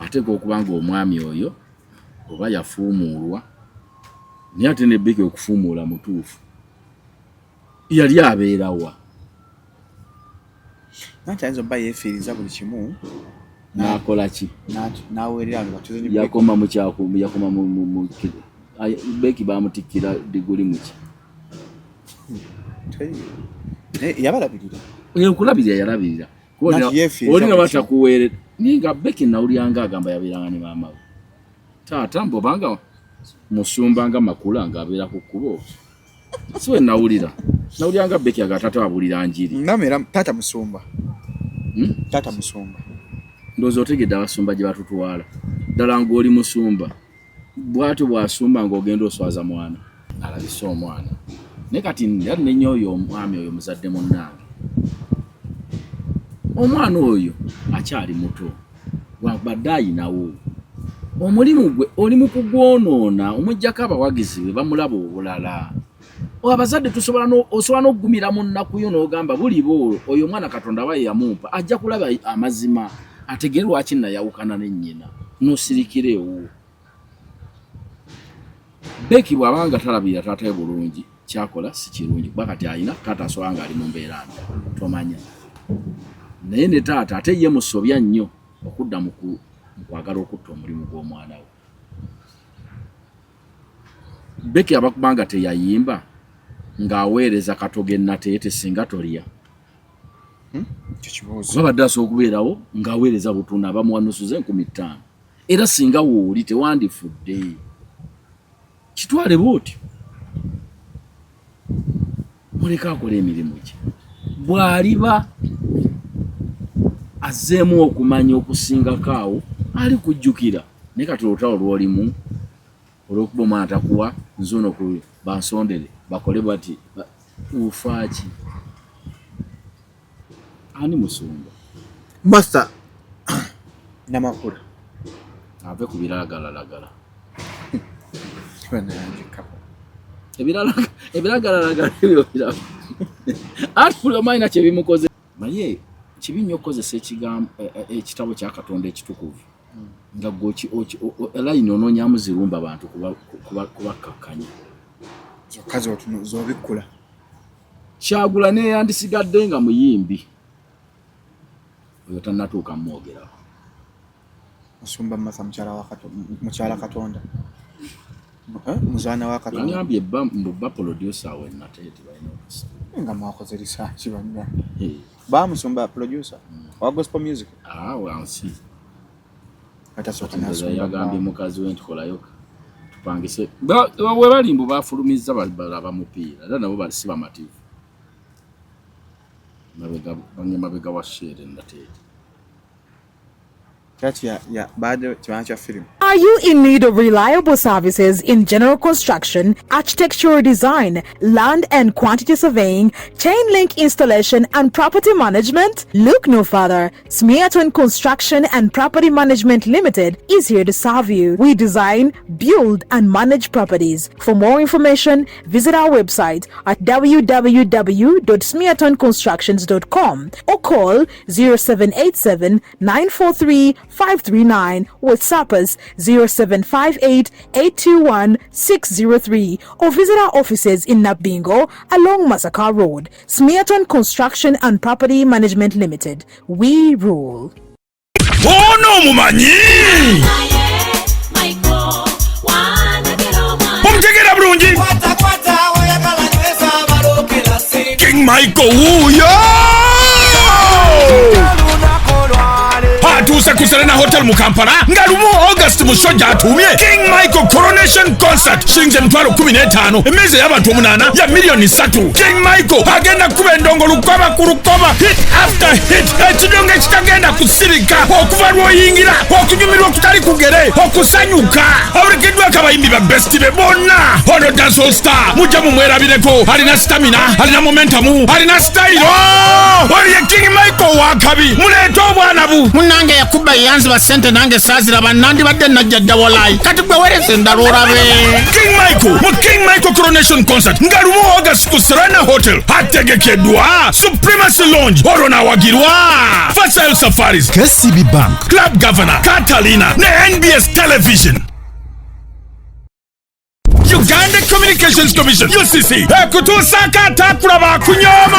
Ateekwa okuba nga omwami oyo oba yafuumuulwa, naye ate ne Becky okufuumuula mutuufu. Yali abeera wa? Nanti ayinza obba yeefiiriza buli kimu. N'akola ki? N'aweerera nga batuze ne Yakoma mu kyaku, yakoma mu, mu, mu, Becky baamutikkira diguli mu ki? Naye yabalabirira. Okulabirira yalabirira. Oli nga batakuweere naye nga Becky nawulira agamba yabeeranga ne maama we. Taata mbu obanga musumba nga Makula ng'abeera ku kkubo. Si we nawulira. Nawulira nga Becky aga taata abuulira njiri. Namera taata musumba. Taata musumba. Ndowooza otegedde abasumba gye batutwala. Ddala ng'oli musumba. Bw'atyo bw'asumba ng'ogenda oswaza mwana. Alabise omwana. Naye kati era nnenya oyo omwami oyo muzadde munnange. Omwana oyo akyali muto. Wabadde ayinawo. Omulimu gwe oli mu kugwonoona, omuggyako abawagizi be bamulaba obulala. Abazadde tusobola osobola n'okugumira mu nnaku yo n'ogamba buliba olwo oyo omwana Katonda aba ye yamumpa ajja kulaba amazima ategere lwaki nayawukana ne nnyina n'osirikira ewuwo. Becky bw'aba nga talabirira taata we bulungi kyakola si kirungi kuba kati alina taata asobola ng'ali mu mbeera mbi tomanya. Naye ne taata ate ye musobya nnyo okudda mu kwagala okutta omulimu gw'omwana we. Becky abakuba nga teyayimba ng'aweereza katogo e Nateete singa tolya. Kuba badde asobola okubeerawo ng'aweereza butuna bamuwa nusu ze 5000 era singa wooli tewandifudde. Kitwale bw'otyo. Muleke akole emirimu gye. Bw'aliba azzeemu okumanya okusingako awo ali kujjukira. Naye kati olutalo lw'olimu olw'okuba omwana takuwa nzuuno ku bansondere bakole bati ofa ki? Ani musumba? Martha Namakula. Ave ku biragalalagala. Ebiragalalagala ebyo biraba. Ati buli omu alina kye bimukoze. Naye kibi nnyo okukozesa ekitabo kya Katonda ekitukuvu nga gwe layini onoonyamu zirumba bantu kubakkakkanya. Zokka z'obikkula. Kyagula neyandisigadde nga muyimbi oyo tannatuuka mwogerako. Musumba Martha mukyala Katonda. Muzaana wa Katonda. Yangambye mbu bba producer we Nateete balina okusa. Nga mwakoze research banna. Ba musumba producer wa gospel music. Wansi. Atasooka n'asumba. Yagambye mukazi we nti kolayo tupangise. We bali mbu bafulumizza balaba mupiira era nabo si bamativu. Mabega wa Sheere Nateete. Are you in need of reliable services in general construction, architectural design, land and quantity surveying, chain link installation, and property management? Look no further. Smearton Construction and Property Management Limited is here to serve you. We design, build, and manage properties. For more information, visit our website at www.smeartonconstructions.com or call 0787 943 539, WhatsApp us 0758 821 603 or visit our offices in Nabingo along Masaka Road. Smearton Construction and Property Management Limited. We rule. Ono omumanyi omutegeera bulungi King Michael wuuyo atuuse ku Serena Hotel mu Kampala nga lumu August Musojja atuumye King Michael Coronation Concert shilingi 15000, emmeeza ey'abantu 8 ya miliyoni 3. King Michael agenda kukuba endongo lukoba ku lukoba, hit after hit, ekidongo ekitagenda kusirika okuva lw'oyingira, okunyumirwa okutali kugere, okusanyuka. Abulikiddwako abayimbi ba best be bonna. Ono dancehall star mujja mumwerabireko, alina stamina, alina momentum, alina style. Oli ye King Michael wakabi, muleete obwana bu Munnange. Kubba yeyanziba ssente nange saaziraba, nandibadde najja dda walayi. Kati gwe weereza endala olabe. King Michael mu King Michael Coronation Concert nga 1 August ku Serena Hotel, ategekeddwa Supremacy Lounge, olwo n'awagirwa Fasail Safaris, KCB Bank, Club Governor, Catalina ne NBS Television. Uganda Communications Commission, UCC, ekutuusaako Atakulaba Akunyooma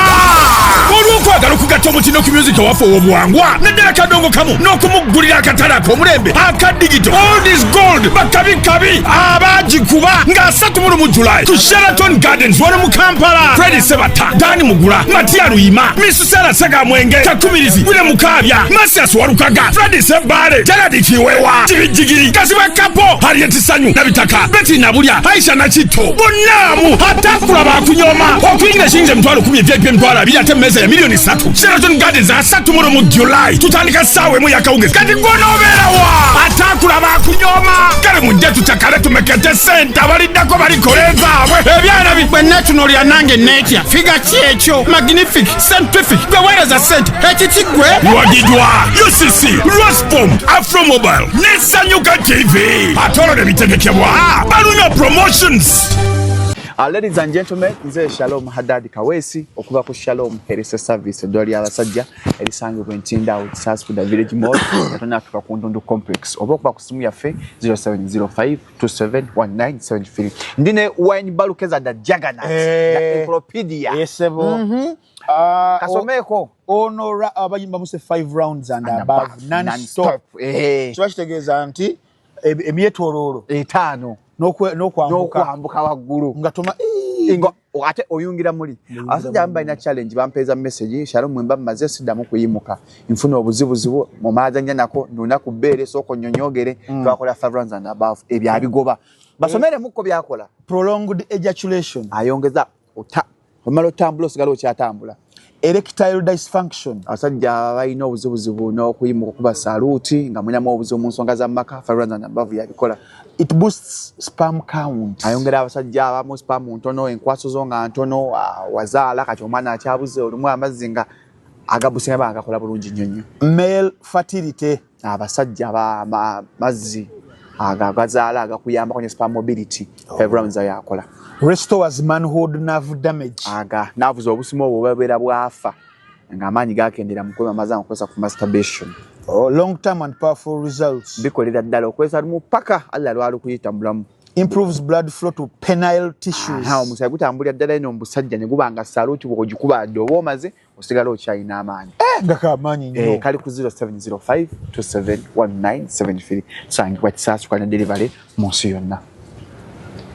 olw'okwagala okugatta omutindo ku music owaffe ow'obuwangwa, naddala kadongo kamu, n'okumuggulira akatale ak'omulembe aka digital. Old is gold, bakabikabi abagikuba nga 31 July ku Sheraton Gardens wano mu Kampala. Fredi Sebata, Dani Mugula, Matia Luyima, Misusera Segamwenge, Kakumirizi Wile, Mukabya Masias Walukaga, Fredi Sebale, Gerard Kiwewa, Jigijigiri Kazibwe Kapo, Harriet Sanyu Nabitaka, Betty Nabulya, Aisha Nakitto, bonnaamu Atakulaba Akunyoma. Okuyingira shiyinza 100,000, evyaipi 20,000, ate emmeeza ya miliyoni 3. Sheraton Gardens, 31 July, tutandika ssaawa 1 yakawungezi. Kati gwonoobeerawa? Atakulaba Akunyoma, kale mujje tucakale, tumekete sente, abaliddako balikola ezaabwe ebyana Bwe neetunuulira nange neetya. Figure ki ekyo? Magnific, scientific. Gwe weereza sente ekiki gwe? Biwagidwa UCC, Roscom, Afromobile ne Sanyuka TV, ate olwo ne bitegekebwa Baluna Promotions. Ladies and gentlemen, nze Shalom Haddad Kaweesi okuva ku Shalom Health Service, eddwaliro ly'abasajja erisangibwa Entinda awo Kisasikuda Village Mall, nga tonatuuka ku Ndundu Complex, oba okuba ku simu yaffe 0705 271973. Ndi ne Wine Balukeza da Juggernaut, the encyclopedia. Yesebo. Kasomeeko. Ono abayimba muse 5 rounds and above non-stop. Kiba kitegeeza nti emyetoloolo etaano n'okwambuka n'okwambuka waggulu nga toma nga ate oyungira muli. Abasajja abamu balina challenge, bampeeza message: "Shalom, mwemba mmaze siddamu kuyimuka, nfuna obuzibuzibu mu maazanya nako nuna ku bbeere, sooka onnyonyoogere." Twakola 5 rounds and above, ebyo abigoba. Basomeremukko byakola. Prolonged ejaculation. Ayongeza ota omala otambula, osigala okyatambula. Erectile dysfunction. Abasajja balina obuzibuzibu n'okuyimuka, okuba saluti nga mulinamu obuzibu mu nsonga za maka, 5 rounds and above yabikola. It boosts sperm count. Ayongera abasajja abamu sperm ntono, enkwaso zo nga ntono, wazaala kati omwana akyabuze, olumu amazzi nga agabusinga ba agakola bulungi nnyo nnyo. Male fertility. Abasajja mazzi ago agazaala agakuyambako ne sperm mobility, 5 rounds ayo akola. Restores manhood nerve damage. Aga naavuza obusimu obwo bubeera bwafa ng'amaanyi gakendera mu kwema amazzi agakozesa ku masturbation. Oh, long term and powerful results. Bikolera ddala okozesa lumu paka alla lwalukuyita mubulamu. Improves blood flow to penile tissues. Aha, omusaayi gutambulira ddala eno mu busajja ne guba nga saluti, bw'ogikuba dde oba omaze osigala okyalina amaanyi. Nga kamaanyi nnyo. Kali ku 0705 271973, tusangibwa Kisaasuka ne delivery mu nsi yonna.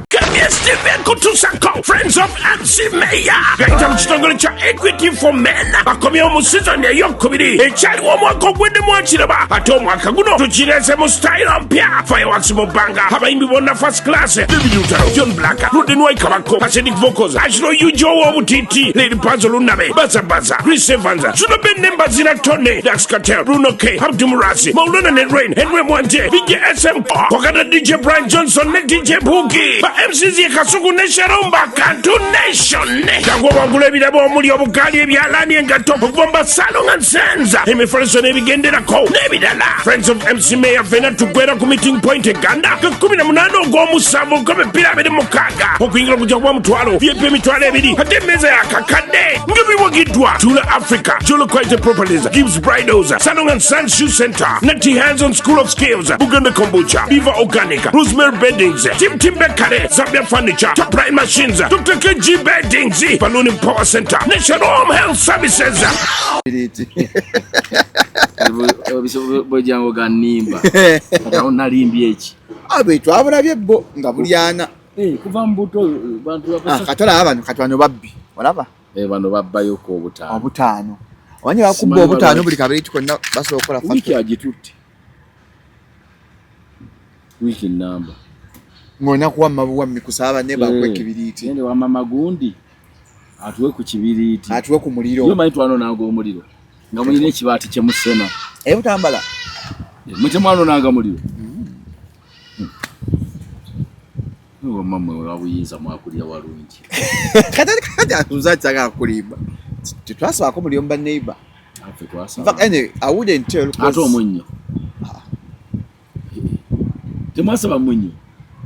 KBS TV kutusako Friends of MC Mayor gayita mu kitongole kya Equity for Men, bakomyewo mu sizoni eyokubiri. Ekyaliwo omwaka ogwedde mwakiraba, ate omwaka guno tukireese mu style mpya. Fireworks mu bbanga, abayimbi bonna first class: David Lutalo, John Black, Ruden Waikabako, Acidic Vocals, Ashro Ujo w'obutiti, Lady Pazo Lunabe, Baza Baza, Chris Evans, Zuno Ben Nembazira, Tony Dax Cartel, Bruno K, Abdu Murasi, Maulana ne Rain, Henry Mwanje, DJ SM Kokata, DJ Brian Johnson ne DJ Boogie. Ba MCs ye Kasuku ne Sharomba Kantu Nation. Jangu wangula ebirabo omuli obugaali, ebyalaani, engatto, okuvomba Salon and Sons, emifaliso n'ebigenderako n'ebirala. Friends of MC Mayor, fena tugwera ku meeting point Eganda ga 18 ogw'omusanvu 2026. Okuyingira kujja kuba 500,000, VIP 20,000, ate emmeeza yakakadde. Nga biwagiddwa Tula Africa, Jolo Quality Properties, Gibbs Bridals, Salon and Sons Shoe Center, Nati Hands on School of Skills, Buganda Kombucha, Beaver Organic, Rosemary Beddings, Tim Timbekare, Zambia Furniture, Top Line Machines, Dr. KG Beddings, Balloon Power Center, National Home Health Services. Bwejango ganimba kati nalimbye eki? Abe twabulabye bo nga bulyana. Kuva mu buto bantu Kati olaba bano, kati bano babbi, olaba. Bano babbayoko 5. 5, omanyi bakubba Simanyi 5 buli kabiri konna basobola okukola wiiki factory. Agitutte wiiki namba. Ng'olina kuwamma buwammi kusaba banne bakuwa ekibiriiti. Gende wa mama gundi atuwe ku kibiriiti. Atuwe ku muliro. Yo manyi twanonanga omuliro nga mulina ekibaati kyemusena. Ebutambala. Mwe temwanonanga muliro? Wamma mmwe wabuyinza, mwakulira walungi. Kati atuuza kyagala kulimba, tetwasabaako muliro mu baneighbor. Affe In twasaba. fact, anyway, I wouldn't tell Ate omunnyo. Temwasaba munyo.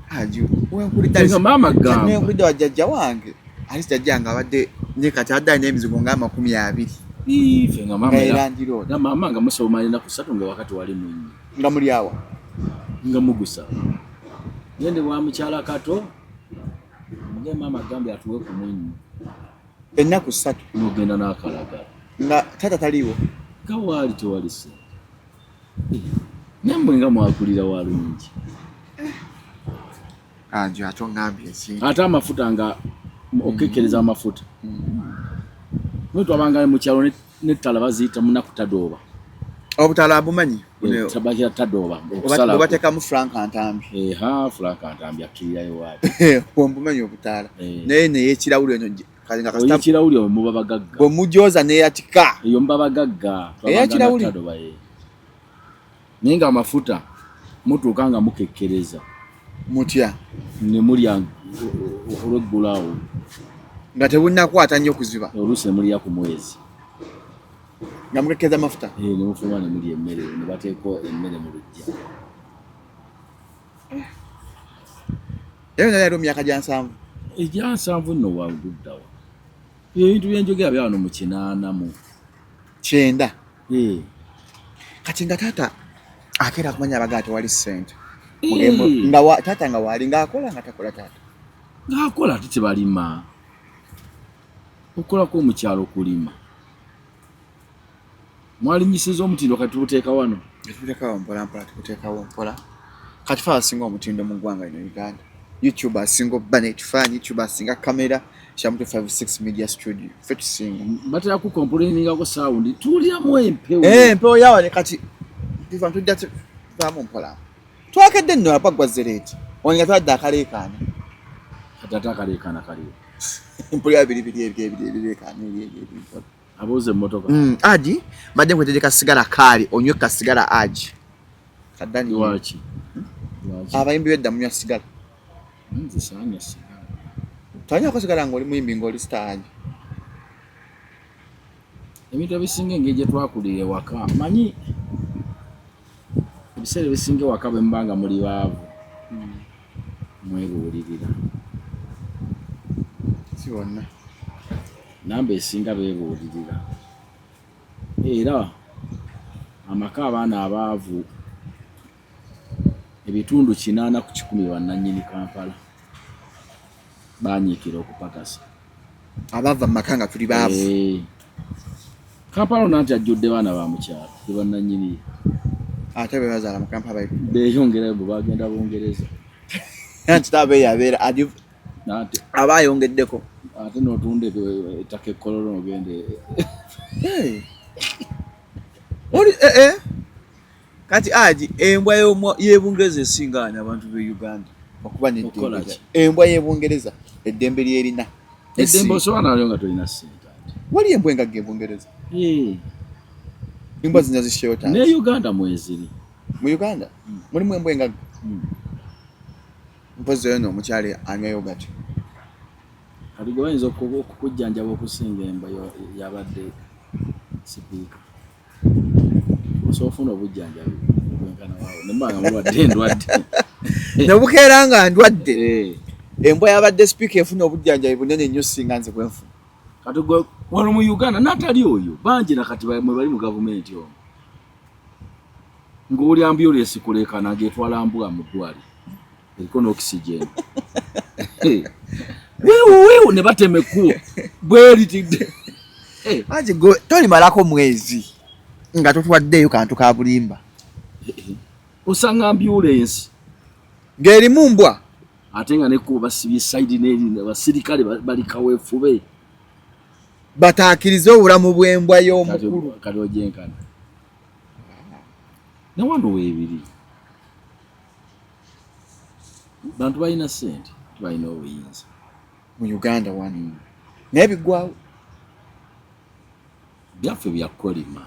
Nga maama gamba. Nenkulidde wa jjajja wange. Ali jjajja nga abadde ne kati adde alina emizigo nga 20. Ife nga maama era nga maama nga musoma ennaku 3 nga wakati wali munyo. Nga muli awa. Nga mugusaba. Ngende wa mukyala Kato. Muge maama gambye atuwe ku munyo. Ennaku 3. N'ogenda n'akalagala. Nga taata taliiwo. Nga waali tewali ssente. Nammwe nga mwakulira walungi. Anjo ate ongambye ensi. Ate amafuta nga okekkereza amafuta. Mwe twabanga mu kyalo n'ettala baziyita munaku tadooba. Obutala bumanyi? Tabakira tadooba. Okusala. Bateekamu Frank Ntambi. Ha Frank Ntambi akkirirayo waali. Bw'obumanyi obutala. Naye neyekirawuli eno kale nga kasita. Ekirawuli omwo muba bagagga. Bwe mujooza neyatika. Eyo muba bagagga. Eyakirawuli. Naye nga amafuta mutuuka nga mukekkereza. Mutya? Ne mulya olw'eggulaawo. Nga tebunnakwata nnyo kuziba. Oluusi ne mulya ku mwezi. Nga mukekkereza amafuta? Ne mufuluma ne mulya emmere, ne bateeka emmere mu luggya. Era nali mu myaka gya 70. Egya 70 nno waguddawa. Ebintu bye njogera bya wano mu 89. Kati nga taata akeera kumanya abagaa tewali ssente. Nga taata nga waali ng'akola nga takola taata. Ng'akola ate tebalima. Okukolako mu kyalo kulima. Mwalinyisiza omutindo kati tubuteeka wano. Tubuteekawo mpola mpola, tubuteekawo mpola. Kati fe asinga omutindo mu ggwanga lino Uganda. YouTube asinga obba n'ekifaananyi, YouTube asinga kamera, Shamu 256 Media Studio. Ffe tusinga. Batera kukomplainingako sound, tuwuliramu empewo. Empewo yawa kati tuva tujja tuvaamu mpola. Twakedde nno apa gwa zereeti. Onga twadde akaleekaana. Kati ate akaleekaana kaliwo. Mpulira biri biri ebiri ebiri ebireekaana ebiri ebiri mpola. Abuuza emmotoka. Adi, mbadde nkuletedde kasigala kaali, onywe kasigala Adi. Kaddani. Lwaki? Abayimbi b'edda munywa sigala. Nze saanywa sigala. Twanywako sigala ng'oli muyimbi ng'oli star Adi. Ebintu ebisinga engeri gye twakulira ewaka, manyi ebiseera ebisinga ewaka bwe muba nga muli baavu mwebuulirira. Si bonna. Namba esinga beebuulirira. Era amaka abaana abaavu ebitundu 8 ku 100 bannannyini Kampala banyiikira okupakasa. Abava mu maka nga tuli baavu. Kampala ono anti ajjudde baana ba mu kyalo be bannannyini. Ate be bazaala mu Kampala beeyongerayo bwe bagenda Bungereza. Anti tabe yabeera aba ayongeddeko. Ate n'otunda ettaka ekkololo n'ogende. Oli Kati Adi embwa y'e Bungereza esinga abantu b'e Uganda okuba n'eddembe. Embwa y'e Bungereza eddembe ly'erina. Eddembe osobola nalyo nga tolina ssente. Wali embwa engagga e Bungereza. Embwa zino zishelters. Ne Uganda mweziri. Mu Uganda mulimu embwa engagga. Mpozi oyo omukyala anywa yogurt. Kati gwe bayinza okukujjanjaba okusinga embwa yabadde sipiika. Osobola ofuna obujjanjabi obwenkana waawo ne mba nga mulwadde endwadde. Ne bukeera nga ndwadde. Embwa yabadde sipiika efuna obujjanjabi bunene nnyo singa nze bwe nfuna. Kati gwe wano mu Uganda n'atali oyo bangi na kati mwe bali mu gavumenti omwo. Ng'oli ambulensi kuleekaana ng'etwala mbwa mu ddwaliro eriko n'oxygen. Weewu weewu ne batema ekkubo bweritidde. Anti gwe tolimalako mwezi nga totwaddeeyo kantu ka bulimba. Osanga ambulensi ng'erimu mbwa. Ate nga n'ekkubo basibye sayidi n'eri abasirikale bali kaweefube. Bataakirize obulamu bw'embwa y'omukulu. Kati ogyenkana. Ne wano weebiri. Bantu balina ssente, balina obuyinza. Mu Uganda wano. Naye biggwawo. Byaffe bya kolima.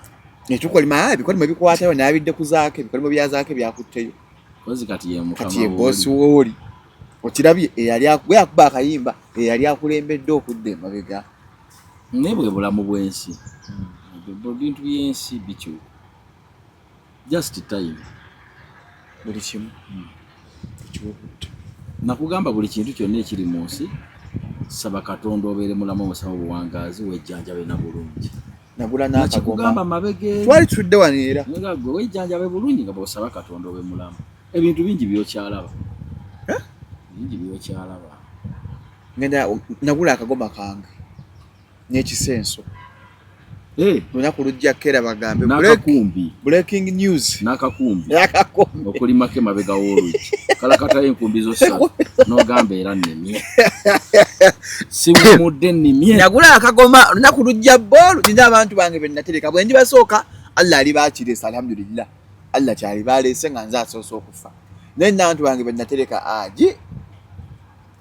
Etukolima ebikolimo bikwatayo n'abidde ku zaake, ebikolimo bya zaake byakutteyo. Kozi kati ye mukama Kati ye boosi wooli. Okirabye eyali akuba akayimba eyali akulembedde okudda emabega. Naye bwe bulamu bw'ensi. Bintu by'ensi bikyuka. Just time. Buli kimu. Ekyokutta. Nakugamba buli kintu kyonna ekiri mu nsi, saba Katonda obeere mulamu, omusaba obuwangaazi, wejjanjabe na bulungi. Nagula Nakikugamba n'akagoma. mabege. Twali tutudde wano era. Nga gwe wejjanjabe bulungi nga bw'osaba Katonda obe mulamu. Ebintu bingi by'okyalaba. Eh? Bingi by'okyalaba. Ngenda nagula akagoma kange n'ekisenso. Eh, Lunaku lujja kera bagambe n'akakumbi. Breaking news. N'akakumbi. N'akakumbi. Okulimako emabega w'oluggi. Kalakatayo enkumbi zo ssatu n'ogamba era nnimye. Siwumudde nnimye. Nagula akagoma olunaku lujja bboolu nina abantu bange be natereka bwe ndibasooka Allah aliba akirese alhamdulillah. Allah kyaliba aleese nga nze asoose okufa. Naye nina abantu bange be natereka agi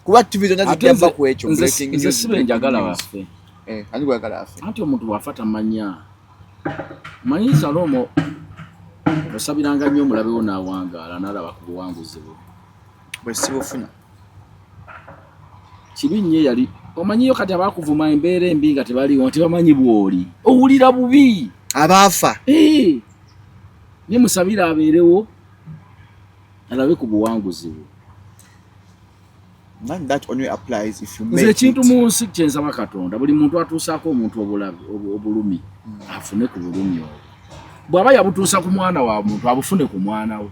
kuba TV zonna Ate zijja nze- bba ku ekyo nze- breaking nze news, si be breaking njagala news. baffe. Eh, ani gwagala afe? Anti omuntu bw'afa tamanya. Manyi Salomo osabiranga nnyo omulabe wo n'awangaala n'alaba ku buwanguzi bwe. Bwe sibufuna. Kibi nnyo yali omanyiyo kati abakuvuma embeera embi nga tebaliwo tebamanyi bw'oli owulira bubi. Abaafa. Eh, ne musabire abeerewo alabe ku buwanguzi bwe. Man, that only applies if you Nze make ekintu it. mu nsi kye nsaba Katonda buli muntu atuusaako omuntu obulumi afune ku bulumi obwo. Bw'aba yabutuusa ku mwana wa muntu abufune ku mwana we.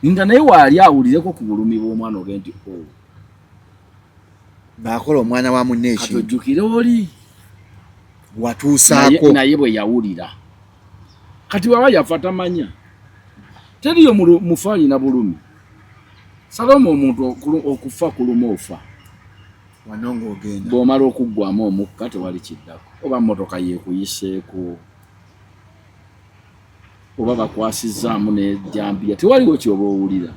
Nga naye waali awulireko ku bulumi bw'omwana oge nti oh. Ng'akola omwana wa munne Kati ekintu. ojjukire oli. Watuusaako. Naye bwe yawulira. Kati bw'aba yafa tamanya. Teriyo mufu alina bulumi. Salomo omuntu okufa kuluma ofa. Wano ng'ogenda. Bw'omala okuggwamu omukka tewali kiddako. Oba mmotoka yeekuyiseeko. Oba bakwasizzaamu n'ejjambiya. Tewaliwo ky'oba owulira.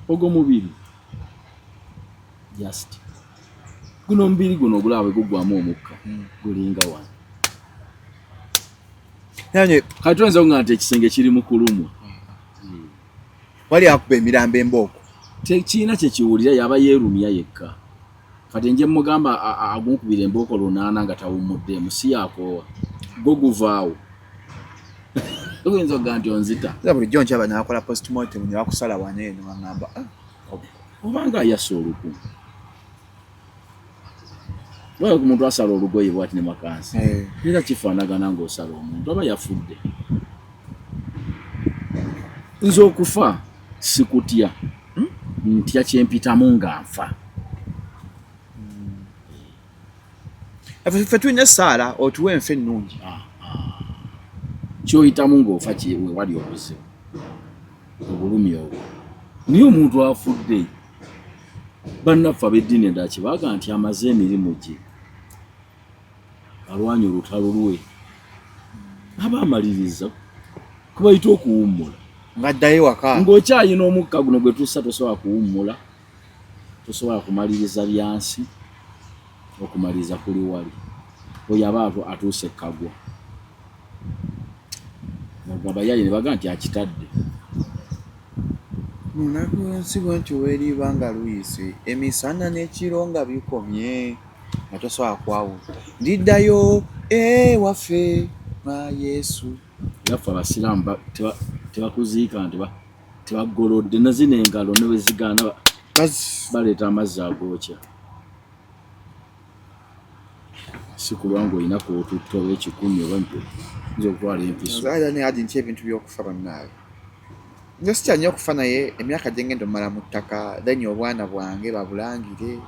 Ogwo mubiri. Just. Guno omubiri guno ogulaba bwe guggwamu omukka. Gulinga wano. Nange Kati tuyinza okugamba nti ekisenge kiri mu kulumwa. Wali akuba emirambo embooko. Tekirina kye kiwulira yaba yeerumya yekka. Kati nje mugamba agunkubira embooko 8 nga tawummuddeemu si yakoowa. Gwo guvaawo. Oyinza okugamba nti onzita. Nze bulijjo nkyaba n'akola postmortem ne bakusala wano eno baŋŋamba, Obanga ayasa oluku. Lwaki ku muntu asala olugoye bw'ati ne makansi? Era kifaanagana ng'osala omuntu aba yafudde. Nze okufa sikutya. Ntya kye mpitamu nga nfa. Ffe tulina essaala otuwe enfa ennungi. Ky'oyitamu ng'ofa we wali obuzibu. Obulumi obwo. Naye omuntu afudde bannaffe ab'eddiini endala kye baagamba nti amaze emirimu gye alwanye olutalo lwe aba amaliriza kubayita okuwummula. Ng'addayo ewaka. Ng'okyayina omukka guno gwe tussa tosobola kuwummula, tosobola kumaliriza byansi, okumaliriza kuli wali. Oyo aba atuuse ekkagwa. Abayaaye ne bagamba nti akitadde. Lunaku lw'ensi bwe ntyo bw'eriba nga luyise, emisana n'ekiro nga bikomye, nga tosobola kwawula. Ndiddayo ewaffe mwa Yesu. Yaffe abasiraamu tebakuziika nti tebagolodde na zino engalo ne bwe zigaana baleeta amazzi agookya. Si kulwa ng'olina kw'otutte oba ekikumi oba nze okutwala empiso. Nze era ne Hajji ntya ebintu by'okufa bannaawe. Nze sitya nnyo okufa naye emyaka gye ngenda omala mu ttaka then obwana bwange babulangire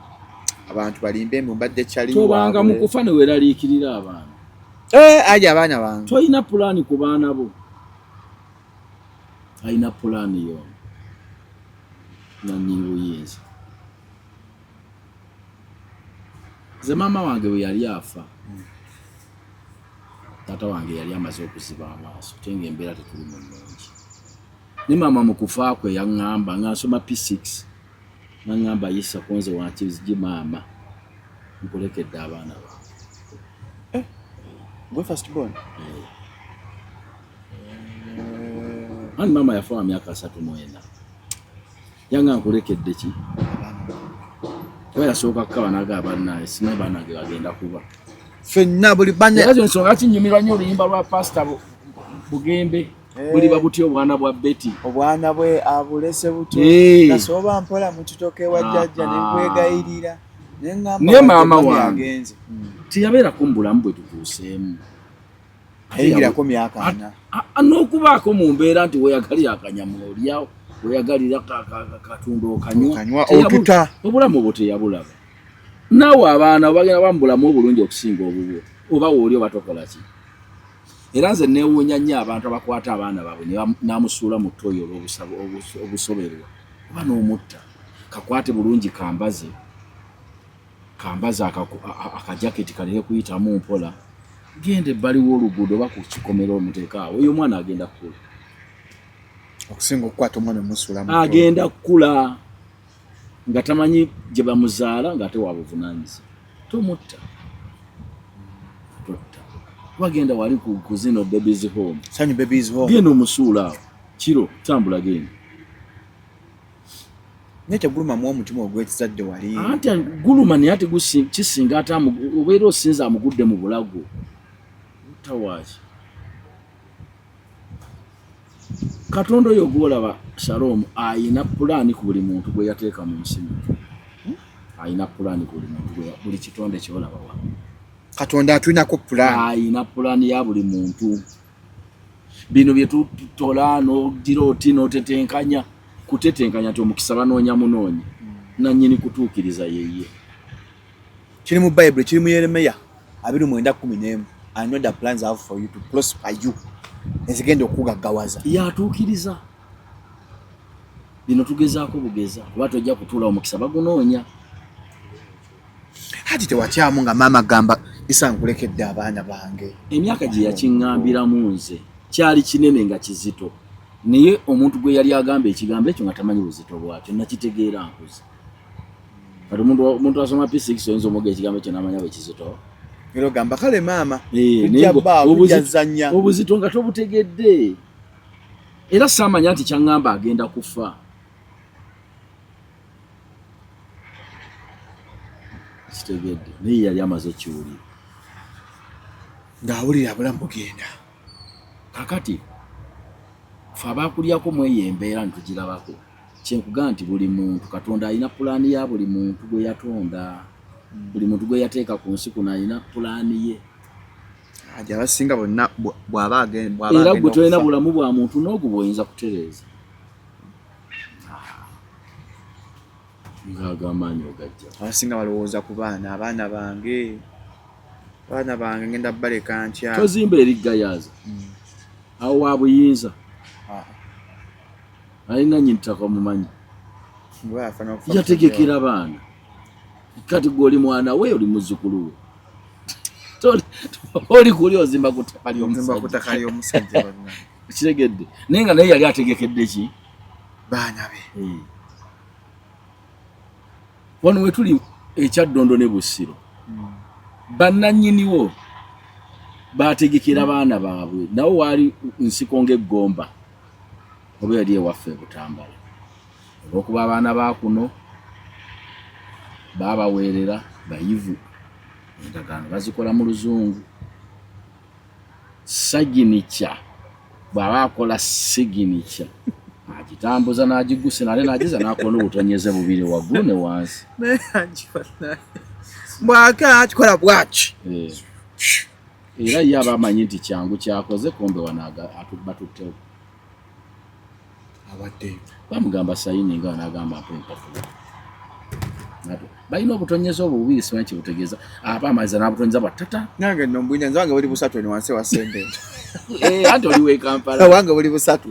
abantu balimbe mbu mbadde kyali Tobanga waabwe. mu kufa ne weeraliikirira abaana. Hajji abaana bange. Tolina pulaani ku baana bo. Alina pulaani yo. Nannyini buyinza. Nze maama wange bwe yali afa, taata wange yali amaze okuziba amaaso, ate ng'embeera tetuli mu nnungi. Ne maama mu kufa kwe yaŋŋamba nga nsoma P6, n'aŋŋamba Yisa ku nze wankizigi maama, nkulekedde abaana bange. Gwe first born? Anti maama yafa wa myaka 34. Yanga nkulekedde ki? Kuba yasooka kukaba n'agamba bannange simanyi baana bange bagenda kuba. Ffenna buli banne. Era ensonga kinyumirwa nnyo oluyimba lwa Pasita Bugembe. Buliba butya obwana bwa Betty? Obwana bwe abulese buto. Nasooba mpola mu kitoke wa jjajja ne nkwegayirira. Ne ŋŋamba Naye maama wadde mami wange. agenze. Teyabeerako mu bulamu bwe tutuuseemu. Ayingirako myaka 40. N'okubaako mu mbeera nti weeyagalira akanyama olya, weeyagalira katunda okanywa. Okanywa, otuta. Obulamu obwo teyabulaba. Naawe abaana bagenda ba mu bulamu obulungi okusinga obubwo, oba wooli oba tokola ki. Era nze neewuunya nnyo abantu abakwata abaana baabwe ne n'amusuula mu ttooyi olw'obusoberwa oba n'omutta. Kakwate bulungi kambaze, kambaze akajaketi kaleke kuyitamu mpola, genda ebbali w'oluguudo oba ku kikomero omuteeke awo, oyo omwana agenda kukula. Okusinga okukwata omwana omusuula mu ttooyi. Agenda kukula nga tamanyi gye bamuzaala ng'ate wa buvunaanyizibwa. Tomutta. Totta. Wagenda wali ku zino babies home. Sanyu babies home. Genda omusuula awo. Kiro tambula genda. Naye tegulumamu omutima ogw'ekizadde wali. Anti guluma naye ate kisinga ate obeera osinza amugudde mu bulago. Mutta waaki? Katonda oyo gw'olaba Shalom ayina pulaani ku buli muntu gwe yateeka mu nsi muno. Ayina pulaani ku buli muntu buli kitonde ky'olaba wano. Katonda atulinako pulaani. Ayina pulaani ya buli muntu. Bino bye tutola n'ogira oti n'otetenkanya, kutetenkanya nti omukisa banoonya munoonyi, nannyini kutuukiriza yeye. Kiri mu Bible, kiri mu Yeremiya 29:11. I know the plans I have for you to prosper you. Ezigenda okugaggawaza. Yatuukiriza. Bino tugezaako bugeza, kuba tojja kutuula omukisa bagunoonya. Hati tewatyamu nga maama agamba Isa nkulekedde abaana bange. Emyaka gye yakiŋŋambiramu nze kyali kinene nga kizito, naye omuntu gwe yali agamba ekigambo ekyo nga tamanyi buzito bwakyo, nakitegeera nkuze. Kati omuntu asoma P6 oyinza omwoga ekigambo ekyo n'amanya bwe kizito. Era ogamba kale maama, tujja Naye bbaawo, tujja zzannya. Obuzito nga tobutegedde. Era saamanya nti kyaŋŋamba agenda kufa. Kitegedde, naye yali amaze okiwulira. Ng'awulira abulamu bugenda. Kakati ffe abaakulyako mu eyo embeera ntugirabako. Kyenkugamba nti buli muntu Katonda alina pulaani ya buli muntu gwe yatonda. Buli muntu gwe yateeka ku nsi kuno alina pulaani ye. Aja abasinga bonna bw'aba bw'aba Era agenda gwe tolina okufa. bulamu bwa muntu n'ogwo bw'oyinza kutereeza. Ng'agamaanyi ogajja. Abasinga balowooza ku baana, abaana bange. Abaana bange ngenda baleka ntya. Tozimba eri Gayaza. Awo wa buyinza. Alina nnyini ttaka omumanyi. Yategekera baana. Kati gwe oli mwana we, oli muzzukulu we. Oli kuli ozimba ku ttaka Ozimba ku ttaka ly'omusajja bannange. Kitegedde. Naye nga naye yali ategekedde ki? Baana be. Wano we tuli e Kyaddondo ne Busiro. Bannannyiniwo baategekera baana baabwe. Nawo waali nsiko ng'eggomba. Oba yali ewaffe e Butambala. Olw'okuba abaana ba kuno baabaweerera bayivu. Endagaano bazikola mu Luzungu. Saginikya bw'aba akola siginikya agitambuza n'agigusa nate n'agiza n'akoona obutonyeze bubiri waggulu ne wansi. Bw'aka akikola bw'ati. Era ye aba amanyi nti kyangu kyakoze kumbe wano batuttewo. Awaddeyo. Bamugamba sayini nga n'agamba mpa empapula. Balina obutonyeze obwo bubiri simanyi kye butegeeza. Aba amaliza n'abutonyeza bwa tata. Nange nno mbwina nze wange buli busatu eno wansi wa Sembeni. Anti oli w'e Kampala. Wange buli busatu.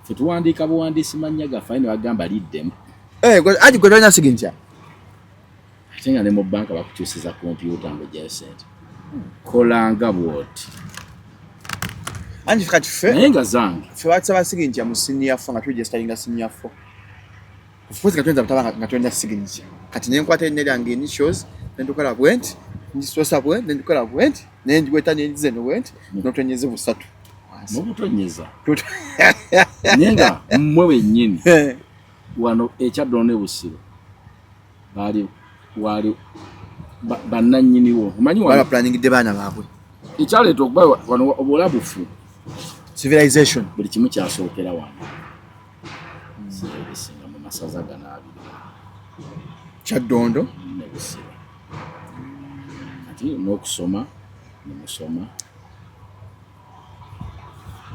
Ffe tuwandiika buwandiisi mannya gaffe aye ne bagamba liddemu. Anti gwe tolina signature. Ate nga ne mu bbanka bakukyusiza kompyuta ng'oggyayo ssente. Kola nga bw'oti. Anti kati ffe Naye nga zange. Ffe batusaba signature mu senior 4 nga turegisteringa senior 4. Of course nga tuyinza butaba nga tulina signature. Kati ne nkwata erinnya lyange initials, ne ntukola bwe nti, ngisoosa bwe nti, ne ntukola bwe nti, ne ngiweta ne ngiza eno bwe nti, n'otonyeze busatu. N'obutonyeza. Naye nga mmwe wennyini wano e Kyaddondo ne Busiro baali waali bannannyiniwo. Omanyi wano Baba planningidde baana baabwe. Ekyaleeta okuba wano obulabufu Civilization. Buli kimu kyasookera wano. Ebisinga mu masaza gano abiri. Kyaddondo ne Busiro. Kati n'okusoma ne musoma.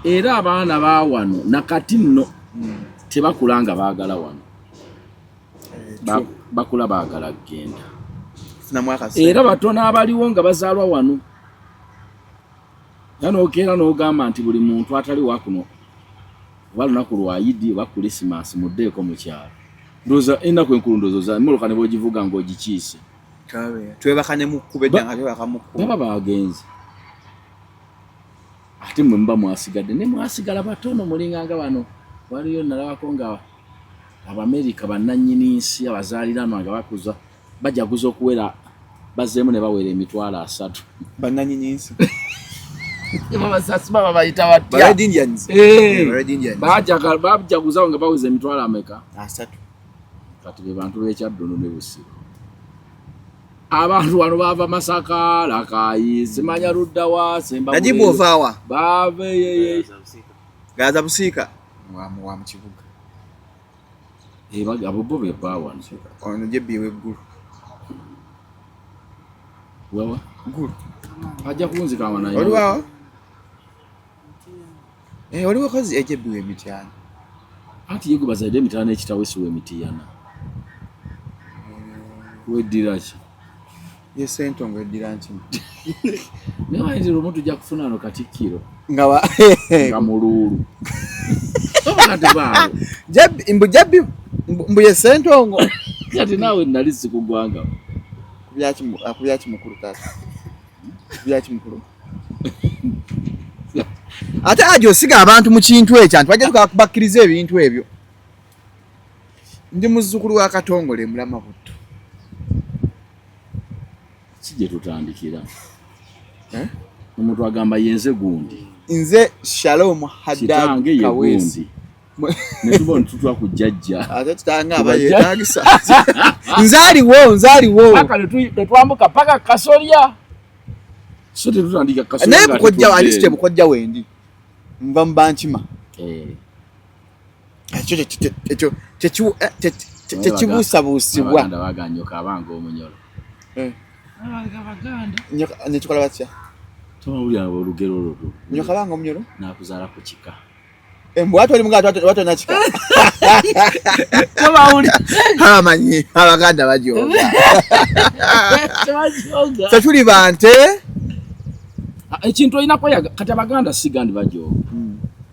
Era abaana ba wano nakati nno tebakula nga baagala wano. Bakula baagala kugenda. Era batono abaliwo nga bazaalwa wano. Era n'okeera n'ogamba nti buli muntu atali wakuno oba lunaku lwa Idi oba Kulisimaasi muddeeko mu kyalo. Ndowooza ennaku enkulu ndowooza emmotoka ne bw'ogivuga ng'ogikiise. Twebaka ne mu kkubo edda nga twebaka mu kkubo. Baba bagenze. Ate mmwe muba mwasigadde ne mwasigala batono mulinganga bano. Waliyo nalabako nga Abamerika bannannyini nsi abazaaliranwa nga bakuza bajaguza okuwera bazzeemu ne bawera 300,000. Bannannyini nsi. Babasasi baba bayita batya? Ba Red Indians. Eh. Red Indians. Bajaguza nga baweza emitwalo ameka? 300. Kati be bantu b'e Kyaddondo ne Busiro. Abantu wano bava Masaka, Lakayi, simanya ludda wa, Ssemba. Najibu ova wa? Bava eyeye. Gaza Busiika. Wa mu kibuga. Abo bo be ba wano. Ono Jebbi w'eggulu. Wawa? Ggulu. Ajja kunzika wano. Oli wawa? Oli wakozi Ejebbi w'Emityana. Anti ye gwe bazadde Emityana ekitawe si w'Emityana. Weddira ki? Ye Ssentongo eddira nkima. Naye manyi nti lumu tujja kufuna wano Katikkiro. Nga nga muluulu. Oba kati baawo. Jebbi, mbu Jebbi, mbu ye Ssentongo. Kati naawe nali sikugwanga. Kubyaki mukulu taata? Kubyaki mukulu? Ate aje osiga abantu mu kintu ekyo anti bajja bakkiriza ebintu ebyo. Ndi muzzukulu wa Katongole Mulama Butto. Ki gye tutandikira? Omuntu agamba yenze gundi. Nze Shalom Haddad Kaweesi. Ne tuba ntutwa ku jjajja. Ate tutanga aba yeetagisa. Nze aliwo, nze aliwo. Paka ne twambuka paka Kasolya. So tetutandika Kasolya. Naye bukojja at least bukojja wendi. Nva mu bankima. Ekyo tekibuusabuusibwa. Abaganda baganyoka abanga omunyolo. Abaganda. Nekikola batya? Tomawulira olugero olwo. Nyoka abanga omunyolo? Nakuzaala ku kika. Embwa twali muganda twatona kika. Tomawulira. Abamanyi Abaganda bajooga. Tetuli bante. Ekintu olina kweyaga kati Abaganda si gandi bajooga.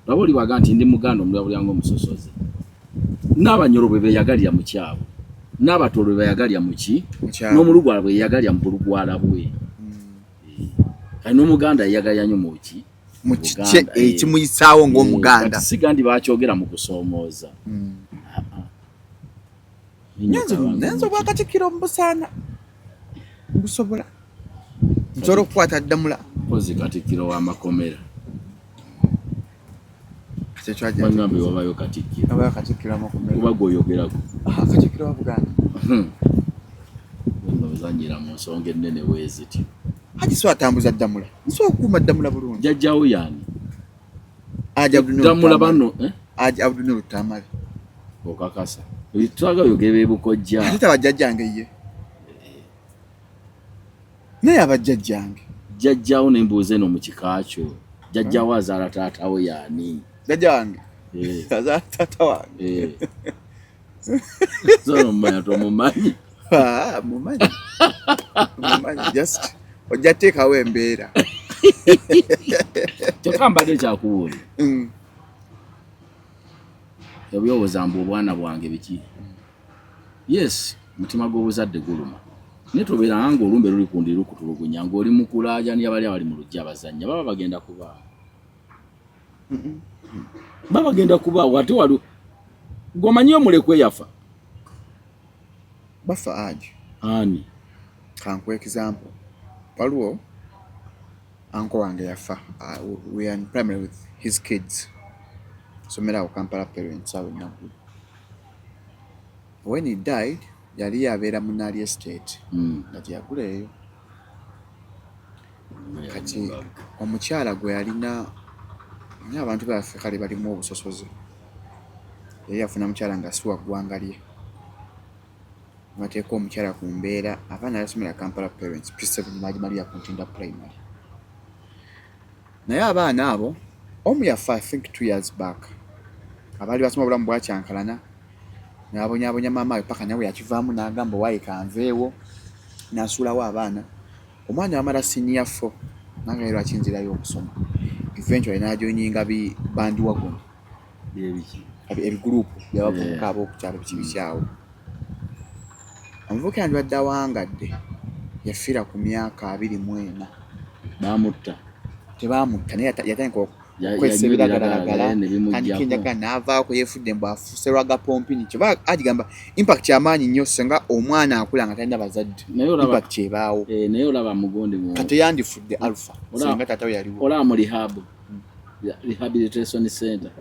Laba oli bw'agamba nti ndi Muganda omulala buli anga omusosoze. N'Abanyoro bwe beeyagalira mu kyabwe. N'Abatoro bwe beeyagalira mu ki? N'Omulugwala bwe yeeyagalira mu bulugwala bwe. Kati n'Omuganda yeeyagalira nnyo mu ki? Mu kikye ekimuyisaawo ng'Omuganda. Kati si gandi bakyogera mu kusoomooza. Nze obwakatikkiro mbusaana. Mbusobola. Nsobola okukwata ddamula. Mpozi katikkiro w'amakomera. Bangambe wabayo katikkiro. Wabayo katikkiro w'amakomera. Kuba gw'oyogerako. Katikkiro wa Buganda. Ozannyira mu nsonga ennene bweziti. Haji so atambuza ddamula. Nsobola okukuuma ddamula bulungi. Jjajjawo y'ani? Ddamula bano. Haji Abdunuru Tamale. Okakasa. Twagala oyogere bukojja. Ate tabajjajjange ye. Naye abajjajjange. Jjajjawo ne mbuuza eno mu kika kyo. Jjajjawo azaala taatawo y'ani? Jjajja wange. Azaala taata wange. So omumanya tomumanyi. Mumanyi. Mumanyi just ojja teekawo embeera. Kyokka mbadde kyakubuuza. Ebyowooza mbu obwana bwange biki? Yes, mutima gw'obuzadde guluma. Naye tobeeranga ng'olumbe luli ku ndiri lukutulugunya ng'oli mu kulaajanira bali abali mu luggya abazannya baba bagenda kubaawo. Baba bagenda kubaawo ate wali gw'omanyi omulekwa eyafa? Bafa aje. Ani? Kankuwe example. Waliwo uncle wange yafa. We are in primary with his kids. Somera awo Kampala parents awo Naggulu. When he died, yali abeera mu Nali Estate. Nga teyagula eyo. Kati omukyala gwe yalina Naye abantu baffe kale balimu obusosoze. Yali yafuna mukyala nga si wa ggwanga lye. Bateeka omukyala ku mbeera, abaana basomera Kampala Parents P7 bagimalira ku Ntinda Primary. Naye abaana abo omu yafa I think 2 years back. Abaali basoma obulamu bwakyankalana, n'abonyaabonya maama we paka nawe yakivaamu n'agamba waayi kanveewo, n'asuulawo abaana. Omwana yamala senior four nange lwaki nzirayo okusoma. Eventually n'ajoininga bi bandwagon. Byebiki? Ebigurupu byabavubuka ab'okukyalo biki bikyawo. Omuvubuka yandibadde awangadde, yafiira ku myaka 24. Bamutta? Tebamutta, naye yatandika okukozesa yanywa ebiragalalagala. ebiragalalagala ne bimuggyako. Tandika enjaga n'avaako, yeefudde mbu afuuse lwagapompini. Kyeba agigamba impact yamaanyi nnyo singa omwana akula nga talina bazadde. Naye olaba impact ebaawo. Eh, naye olaba mugondi mu kati yandifudde alpha singa taata we yaliwo. Olaba mu rehab, rehabilitation center,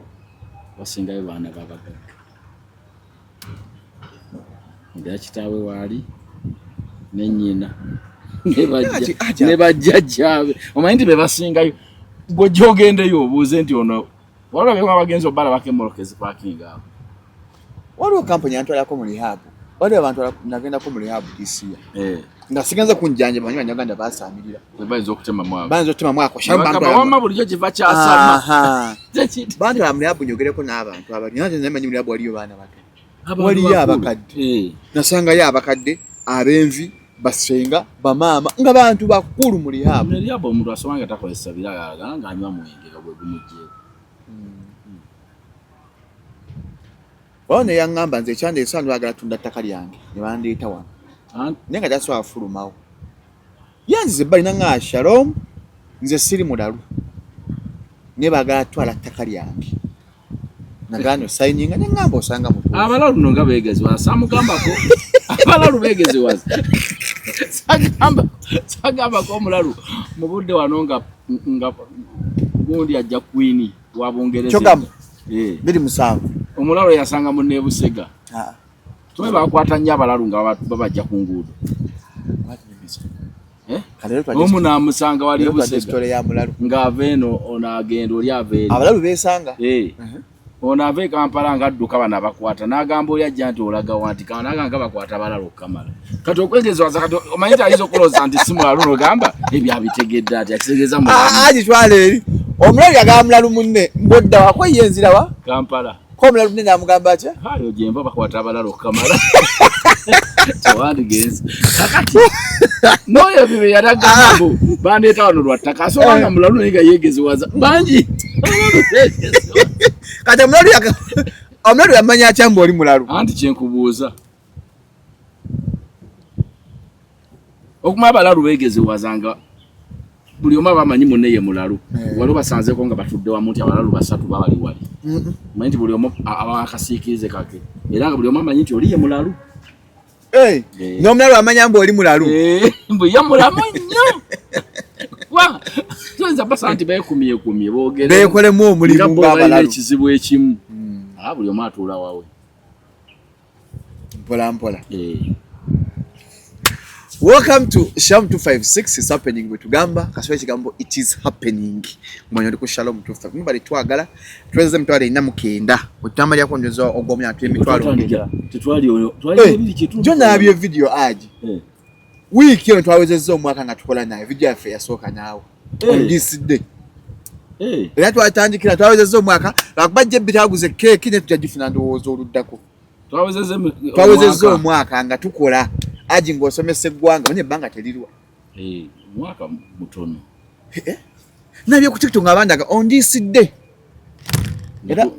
wasingayo baana babagagga nga kitaawe waali ne nnyina ne Aja. ne bajjajjaabe. Omanyi nti be basingayo, gwojja ogendeyo obuuze nti ono waliwo abagenzi obalabako emmotoka ezipaakinga awo. Waliwo kampuni yantwalako mu rehab, waliwo abantu nagendako mu rehab this year nga sigenze kunjanja. Manyi Bannayuganda basaamirira. Bayinza okutemamu abo. Bayinza okutemamu ako. Bagamba wamma bulijjo kiva kyasama. Bantwala mu rehab nyogereko n'abantu abali, naye nze manyi mu rehab waliyo baana bato. Abantu Waliyo bakulu. abakadde. Nasangayo abakadde ab'envi, basenga, bamaama, nga bantu bakulu mu rehab. Mu rehab omuntu asoma nga takozesa biragalalagala, ng'anywa mwenge nga gwe gumuggyeko. Waliwo neyaŋŋamba nze ekyandeesa ndwagala tunda ttaka lyange ne bandeeta wano, naye nga tasobola fulumawo. Yanziza ebbali naŋŋaa, "Shalom, nze siri mulalu, naye baagala twala ttaka lyange." Nagaana osayininga, neŋŋamba osanga mutuufu. Abalalu no nga beegeziwaza, samugambako abalalu beegeziwaza. Sagambako omulalu mu budde wano nga gundi ajja queen wa Bungereza. Kyogamba? Eh. 27. Omulalu yasanga munne Busega. Ah. Tume bakwata nnyo abalalu nga babajja ku nguudo. Eh? Kale leero twadde Omu n'amusanga wali leero twadde Busega. story ya mulalu. Ng'ava eno ono agenda, oli ava eri. Abalalu beesanga. Eh. Ono ava e Kampala ng'adduka bano abakwata, n'agamba oli ajja nti olaga wa, nti naga nga bakwata abalalu okukamala. Kati okwegezawaza, kati omanyi nti ayinza okulowooza nti si mulalu, nogamba ebyo abitegedde ati akitegeeza mulalu. Ah, gitwala eri. Omulalu yagamba mulalu munne ng'odda wako ye nzira wa Kampala. Ko omulalu munne n'amugamba atya? Ayo gyenva bakwata abalala okukamala, tewandigenze. Kakati n'oyo ebyo bye yali agamba mbu bandeeta wano lwa ttaka, asobola nga mulalu naye nga yeegeziwaza bangi. Abalalu beegeziwaza. Kati omulalu yamanya atya mbu oli mulalu? Anti kyenkubuuza, okuma abalalu beegeziwaza nga buli omu aba amanyi munne ye mulalu. Wali obasanzeeko nga batudde wamu nti abalalu basatu babali wali, manyi nti buli omu aba akasiikirize kake, era nga buli omu amanyi nti oli ye mulalu. Eh, Eh. n'omulalu amanya mbu oli mulalu. Eh, mbu ye mulamu nnyo. Wa, tuyinza basa nti beekumyekumye boogere Beekolemu omulimu nga bo balina ng'abalalu. ekizibu ekimu. Ah, buli omu atuula wawe. Mpola mpola. Eh. Welcome to Shalom 256. It's happening. Bwe tugamba kasooka ekigambo "it is happening", manya oli ku Shalom 256. Mubali twagala tuweze 490 otutambulirako njoza ogw'omwaka tuli emitwalo ngenda. Tetwali oyo twali Eh, ebiri kitundu. Jo nabye video aji Eh. wiiki eno twawezezza omwaka nga tukola naye video yaffe yasooka naawe Eh. on this day. Eh. Era twatandikira twawezezza omwaka lwakuba jebbi twaguze keeki naye tujja gifuna ndowooza oluddako. Twawezezza Twawezezza omwaka. omwaka nga tukola aji ng'osomesa eggwanga, manye ebbanga terirwa. Eh, omwaka mutono. Nabye ku TikTok nga bandaga on this day.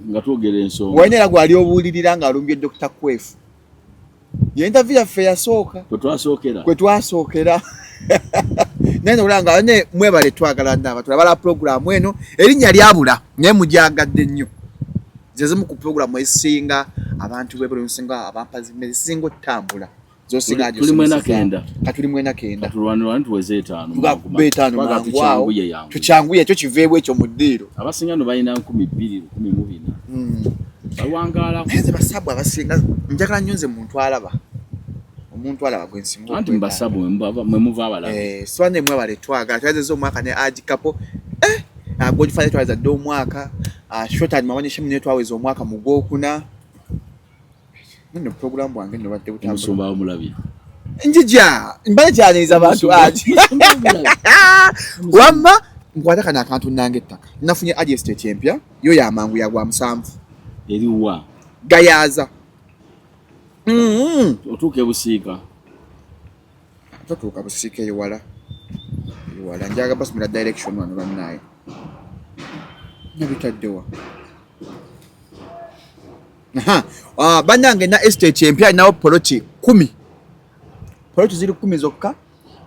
Nga twogera ensonga. Walina era gwali obuulirira ng'alumbye Dr. Kwefu. Ye interview yaffe yasooka. Kwe twasookera. Kwe twasookera. Naye nolaba nga ne mwebale twagala nnaaba tulabala pulogulaamu eno erinnya lyabula naye mugyagadde nnyo. Ze zimu ku pulogulaamu ezisinga abantu b'ebweru, ezisinga abampazi ezisinga otutambula zosinga. Tuli mwena kenda. Katuli mwena kenda. Tulwanirwani tuweze etaano. Tugakuba etaano Twagala mangu awo. tukyanguye yangu. Tukyanguye ekyo kiveebwa ekyo mu ddiiro. Abasinga no balina 2014. Bawangaala. Naye nze basabu abasinga njagala nnyo, nze muntu alaba, omuntu alaba gwe nsinga. Anti mu basabu mwe muva abalabe. Eh, swane mwebale twagala twazeza omwaka ne Aji Kapo. Eh, Godfather twaweza dde omwaka. Showtime Mawanyishe naye twaweza omwaka mu gwokuna. Nno program bwange nno badde butambula. Omusumba wamulabye. Njija mbale kyaniriza abantu ati wamma nkwata kano akantu nnanga ettaka. Nafunye Adi Estate empya yo yamangu ya gwa 7. Eriwa? Gayaza. Otuuka ebusiika? Totuuka busiika, ewala ewala. Njaga basomera direction wano bannaaye. Nabitaddewa? Bannange na estate empya nawo poloti 10. Poloti ziri 10 zokka,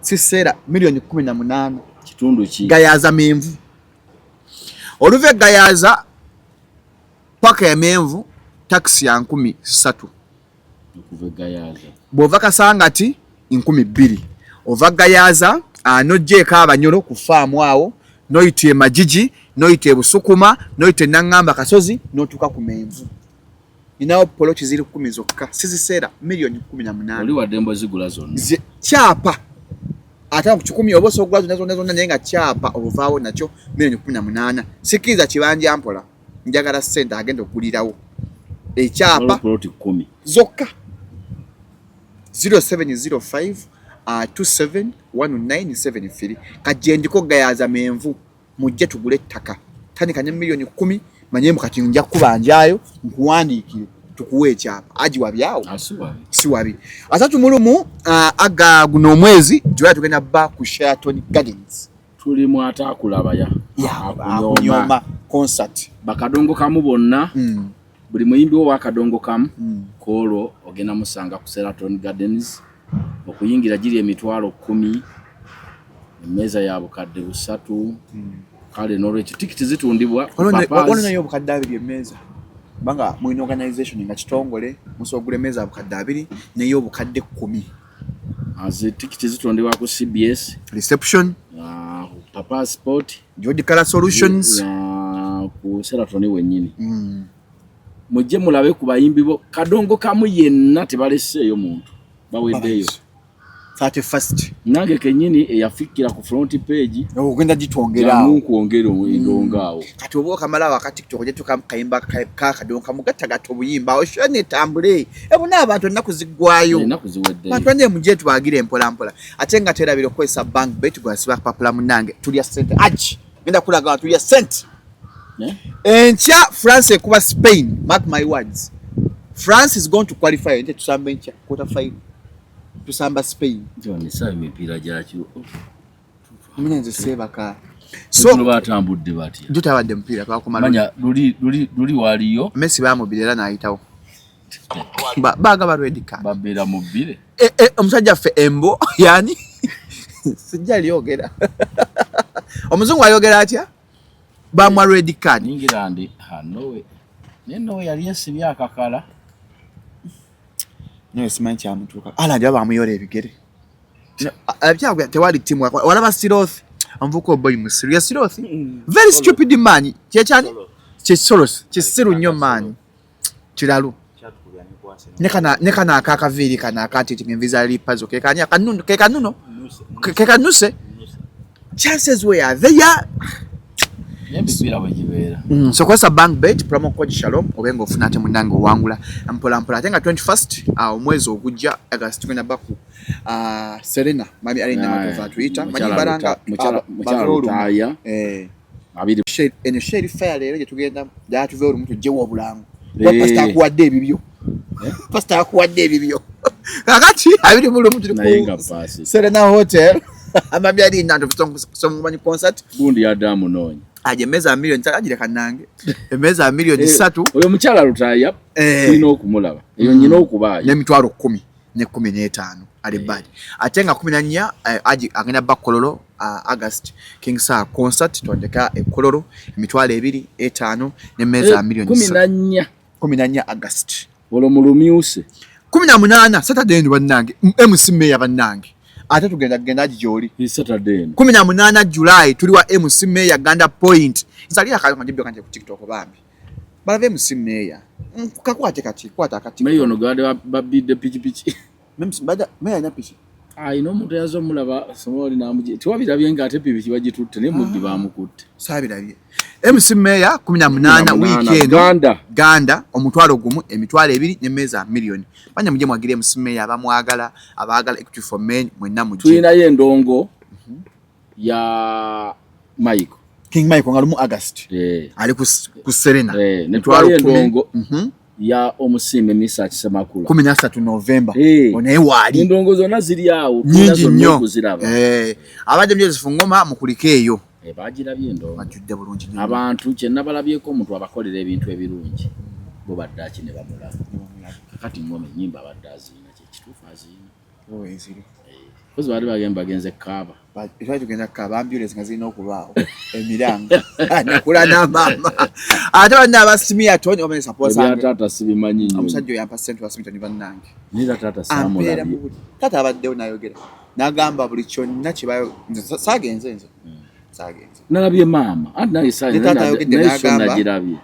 siseera miliyoni 18. Kitundu ki? Gayaza Menvu. Oluva e Gayaza paka ya Menvu takisi ya 3,000. Okuva e Gayaza. Bw'ova Kasangati 2,000. Ova Gayaza n'ojja Abanyolo ku faamu awo, n'oyita e Magigi, n'oyita e Busukuma, n'oyita e Naŋŋamba Kasozi, n'otuuka ku Menvu. Ninawo poloti ziri 10 zokka, siziseera miliyoni 18. Oli wadde mbwe zigula zonna. Kyapa ate ku 100 oba osobola okugula zonna zonna zonna, naye nga kyapa ovaawo nakyo miliyoni 18. Sikkiriza kibanja mpola, njagala ssente agenda okugulirawo ekyapa. Poloti 10 zokka. 0705 271973. Kajjendiko Gayaza Menvu, mujje tugule ettaka. Tandika ne miliyoni 10. Manye kati nja kubanjaayo nkuwandiikire tukuwe ekyapa. Aji wabyawo si wabi. 31 aga guno omwezi July tugenda ba ku Sheraton Gardens. Tuli mu ataakulabaya akunyoma concert. Bakadongo kamu bonna. Buli muyimbi wo wakadongo kamu kwolwo ogenda musanga ku Sheraton Gardens. Okuyingira giri 10,000, emmeeza ya 3,000. Kale n'olwekyo tikiti zitundibwa. Waliwo 2,000 emmeeza, kubanga mulina organization nga kitongole musobola okugula emmeeza ya 2,000 n'ey'obukadde 10. Tikiti zitundibwa ku CBS reception, Papa Sport, Jodikala Solutions, ku Sheraton wennyini. Mujje mulabe ku bayimbi bo kadongo kamu yenna, tebaleseeyo muntu, baweddeyo. 31st. Nange kennyini eyafikkira ku front page ogenda gitwongera nkwongera endongo awo. Kati oba okamala awo aka TikTok ojja tukayimba kakadongo kamugattagatta obuyimba awo sho netambule ebuna abantu ennaku ziggwayo. Ennaku ziweddeyo. Bantu banne mujje tubagire empola mpola. Ate nga terabira okukozesa bank bet gwasiba papula. Munnange tulya sente aji ngenda kulaga tulya sente. Enkya France ekuba Spain. Mark my words, France is going to qualify. Nte tusamba enkya quarter final, tusamba Spain. Esaawa emipiira gyakiro. Mune nze seebaka. So batambudde batya? Jo tabadde mupiira twakomala. Manya luli luli luli waliyo. Messi bamubira era n'ayitawo. Bagaba red card. Babeera mu bbire. Omusajja ffe embo yani sijja lyogera. Omuzungu ayogera atya? Bamwa red card. England Norway, naye Norway yali esibye akakala. Naye simanyi kyamutuuka. Haaland baba bamuyora ebigere. Tewali timu walaba Sørloth, omuvuka oboy musiru ya Sørloth, very stupid man. Kyekyani kyesolos kisiru nnyo man, kiralu. Ne kano akakaviiri kano akatiti envi lipazo kekani akanuno kekanuno kekanuse. Chances were there. Emipiira bwe gibeera. So kozesa bank bet promo code Shalom obe nga ofuna ate munnange owangula mpola mpola. Ate nga 21st omwezi ogujja August tugenda baku Serena mami Alina Matovu atuyita manyi baranga. Mukyala Lutaaya. Abiri. Eno sheri fire leero gye tugenda ddala tuve olumu tugyewo obulango. Pasita akuwadde ebibyo, pasita akuwadde ebibyo. Kakati 21 tuli ku Serena Hotel, amami Alina Ntovu concert. Gundi yadde amunoonya. Aje emmeeza ya miliyoni agireka nange emmeeza ya miliyoni 3. Oyo mukyala Lutaaya tulina okumulaba eyo nyina okubaayo. N'emitwalo 10 ne 15 alibadi. Ate nga 14 agenda bakololo August King Saha concert twandeka ekololo 25,000 n'emmeeza ya miliyoni. 14. 14 August. Olwo mulumyuse. 18 Saturday eno bannange MC Mayor bannange ate tugenda genda gyoli. Saturday eno. 18 July tuli wa MC Mayor Ganda Point. Nsalira kale njibyo kanje ku TikTok bambi balave MC Mayor. Kakwate kati kwata akati. Mayor ono gade babbidde pikipiki. Mayor alina piki. Ayina omuntu eyaza omulaba somoli namugi tewabirabye nga ate pikipiki bagitutte naye mubbi bamukutte. Saabirabye. MC Mayor 18 wiiki eno Ganda. Ganda 10,000, 20,000 n'emmeeza miliyoni. Banya mujje mwagire MC Mayor, abamwagala, abaagala Equity for Men, mwenna mujje. Tulinayo endongo ya Michael. King Michael nga lumu August. Ali ku Serena. Ne twalayo endongo ya omusiime Misa Kisemakula. 13 November. Onaye waali. Endongo zonna ziri awo. Nyingi nnyo. Abajja Joseph Ngoma mukulike eyo. Bagirabye endongo. Bajjudde bulungi nnyo. Abantu kye nabalabyeko omuntu abakolera ebintu ebirungi bo badde aki ne bamulaba. Kakati Ngoma ennyimba abadde aziyina, kye kituufu aziyina. Kozi baali bagenda bagenze Kaaba. Twali tugenda Kaaba, ambulance nga zirina okubaawo emiranga. Nakula n'amaama. Ate banna aba Smeaton, oba ne support Ebya taata sibimanyi nnyo. Omusajja oyo ampa ssente wa Smeaton bannange. Naye taata saamulabye. Ampeera mu buli. Taata abaddewo n'ayogera. N'agamba buli kyonna kye bayo-, nze saagenze nze. Saagenze. Nalabye maama. Anti nange Ne taata ayogedde naye so n'agamba, nagirabye.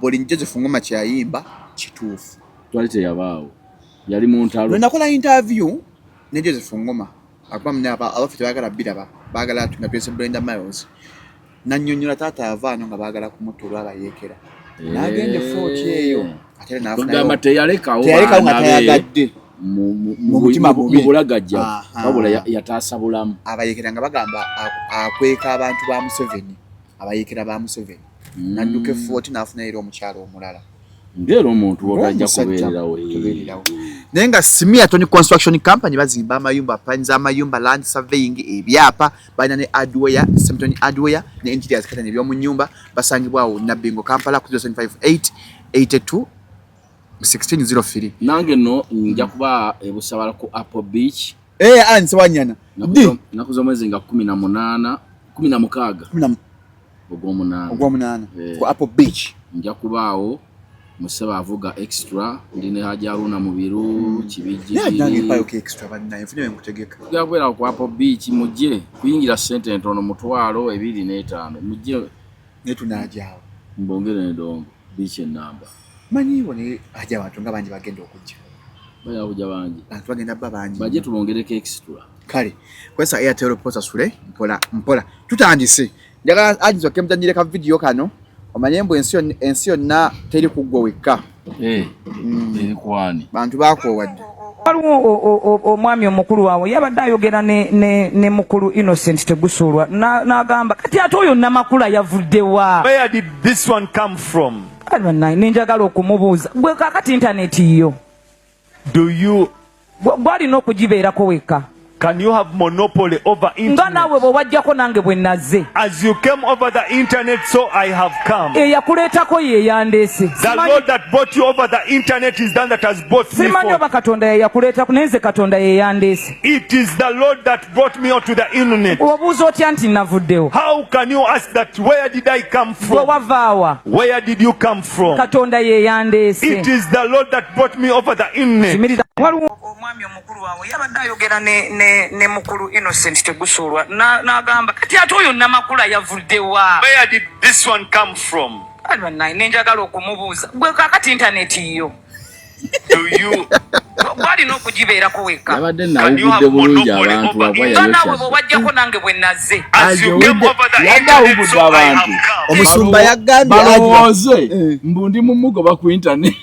Buli Joseph Ngoma kye yayimba kituufu. Twali teyabaawo. Yali mu ntalo. Lwe nakola interview ne Joseph Ngoma, akuba munne abaffe tebaagala biraba, baagala nga twese Brenda Miles. Nannyonnyola taata ava ano nga baagala kumutta olw'abayeekera. N'agenda e Fort eyo, ate era n'afunayo. Kugamba teyalekawo Teyalekawo nga baana be tayagadde. Mu mutima bubi. mu bulagajjavu. Wabula yataasa bulamu. Abayeekera nga bagamba akweka abantu ba Museveni, abayeekera ba Museveni. N'adduka e Fort n'afunayo era omukyala omulala. Ng'era omuntu w'otajja Omusajja kubeererawo. kubeererawo. Naye nga Smeaton Construction Company bazimba amayumba, plans amayumba, land surveying, ebyapa, balina ne hardware, Smeaton Hardware ne interiors kata n'eby'omu nnyumba, basangibwa awo Nabbingo, Kampala ku 0758 82 1603. Nange nno nja kuba e Busabala ku Apple Beach. Alan Ssewanyana. Ddi? Nnaku z'omwezi nga kumi na munaana, kumi na mukaaga. Kumi na Ogw'omunaana. Ogw'omunaana. Ku Apple Beach. Nja kubaawo Museba avuga extra, ndi ne Haji Haruna Mubiru, Kibijjigiri. Naye nange mpayo ko extra bannaye, nfunye bwe nkutegeka. Tujja kubeera ku Apple Beach, mujje kuyingira ssente ntono, 25,000, mujje. Naye tunaajaawo. Mbongere endongo, beach ennamba. Manyiiwo naye Haji abantu nga bangi bagenda okujja. Bajja kujja bangi. Abantu bagenda bba bangi. Bajje tubongereko extra. Kale, kozesa Airtel posasule mpola mpola. Tutandise. Njagala Haji nsooke mutandire ka video kano. Omanye mbu ensi yonna teri kuggwa wekka. Eri kwani? Bantu baakoowadde. Waliwo omwami omukulu awo yabadde ayogera ne mukulu Innocent Tegusuulwa n'agamba kati ate oyo Namakula yavudde wa? Where did this one come from? Kale bannaye, ne njagala okumubuuza gwe kaakati intaneti yo. Do you Gwalina okugibeerako wekka. Can you have monopoly over Nga internet? naawe bwe wajjako nange bwe nazze. As you came over the internet, so I have come. Eyakuleetako ye yandeese. The Lord that brought you over the internet is the one that has brought me Simanyi forth. oba Katonda ye yakuleetako, naye nze Katonda ye yandeese. It is the Lord that brought me onto the internet. Obuuza otya nti navuddewo? How can you ask that where did I come Gwe from? wavaawa? Where did you come from? Katonda ye yandeese. It is the Lord that brought me over the internet. Yimirira. Waliwo omwami omukulu awo yabadde ayogera ne mukulu Innocent Tegusuulwa n'agamba kati ate oyo Namakula yavudde wa? Where did this one come from? Kale bannaye, ne njagala okumubuuza gwe kaakati intaneti yo. Do you Gwalina okugibeerako wekka. Yabadde Can you nawugudde have bulungi monopoly abantu over aba internet? Nga naawe bwe wajjako nange bwe nazze. As you came over the Yadde internet, awugudde so I have abantu. come. Omusumba yagambye Ajja. Balowooze mbu ndi mumugoba ku internet.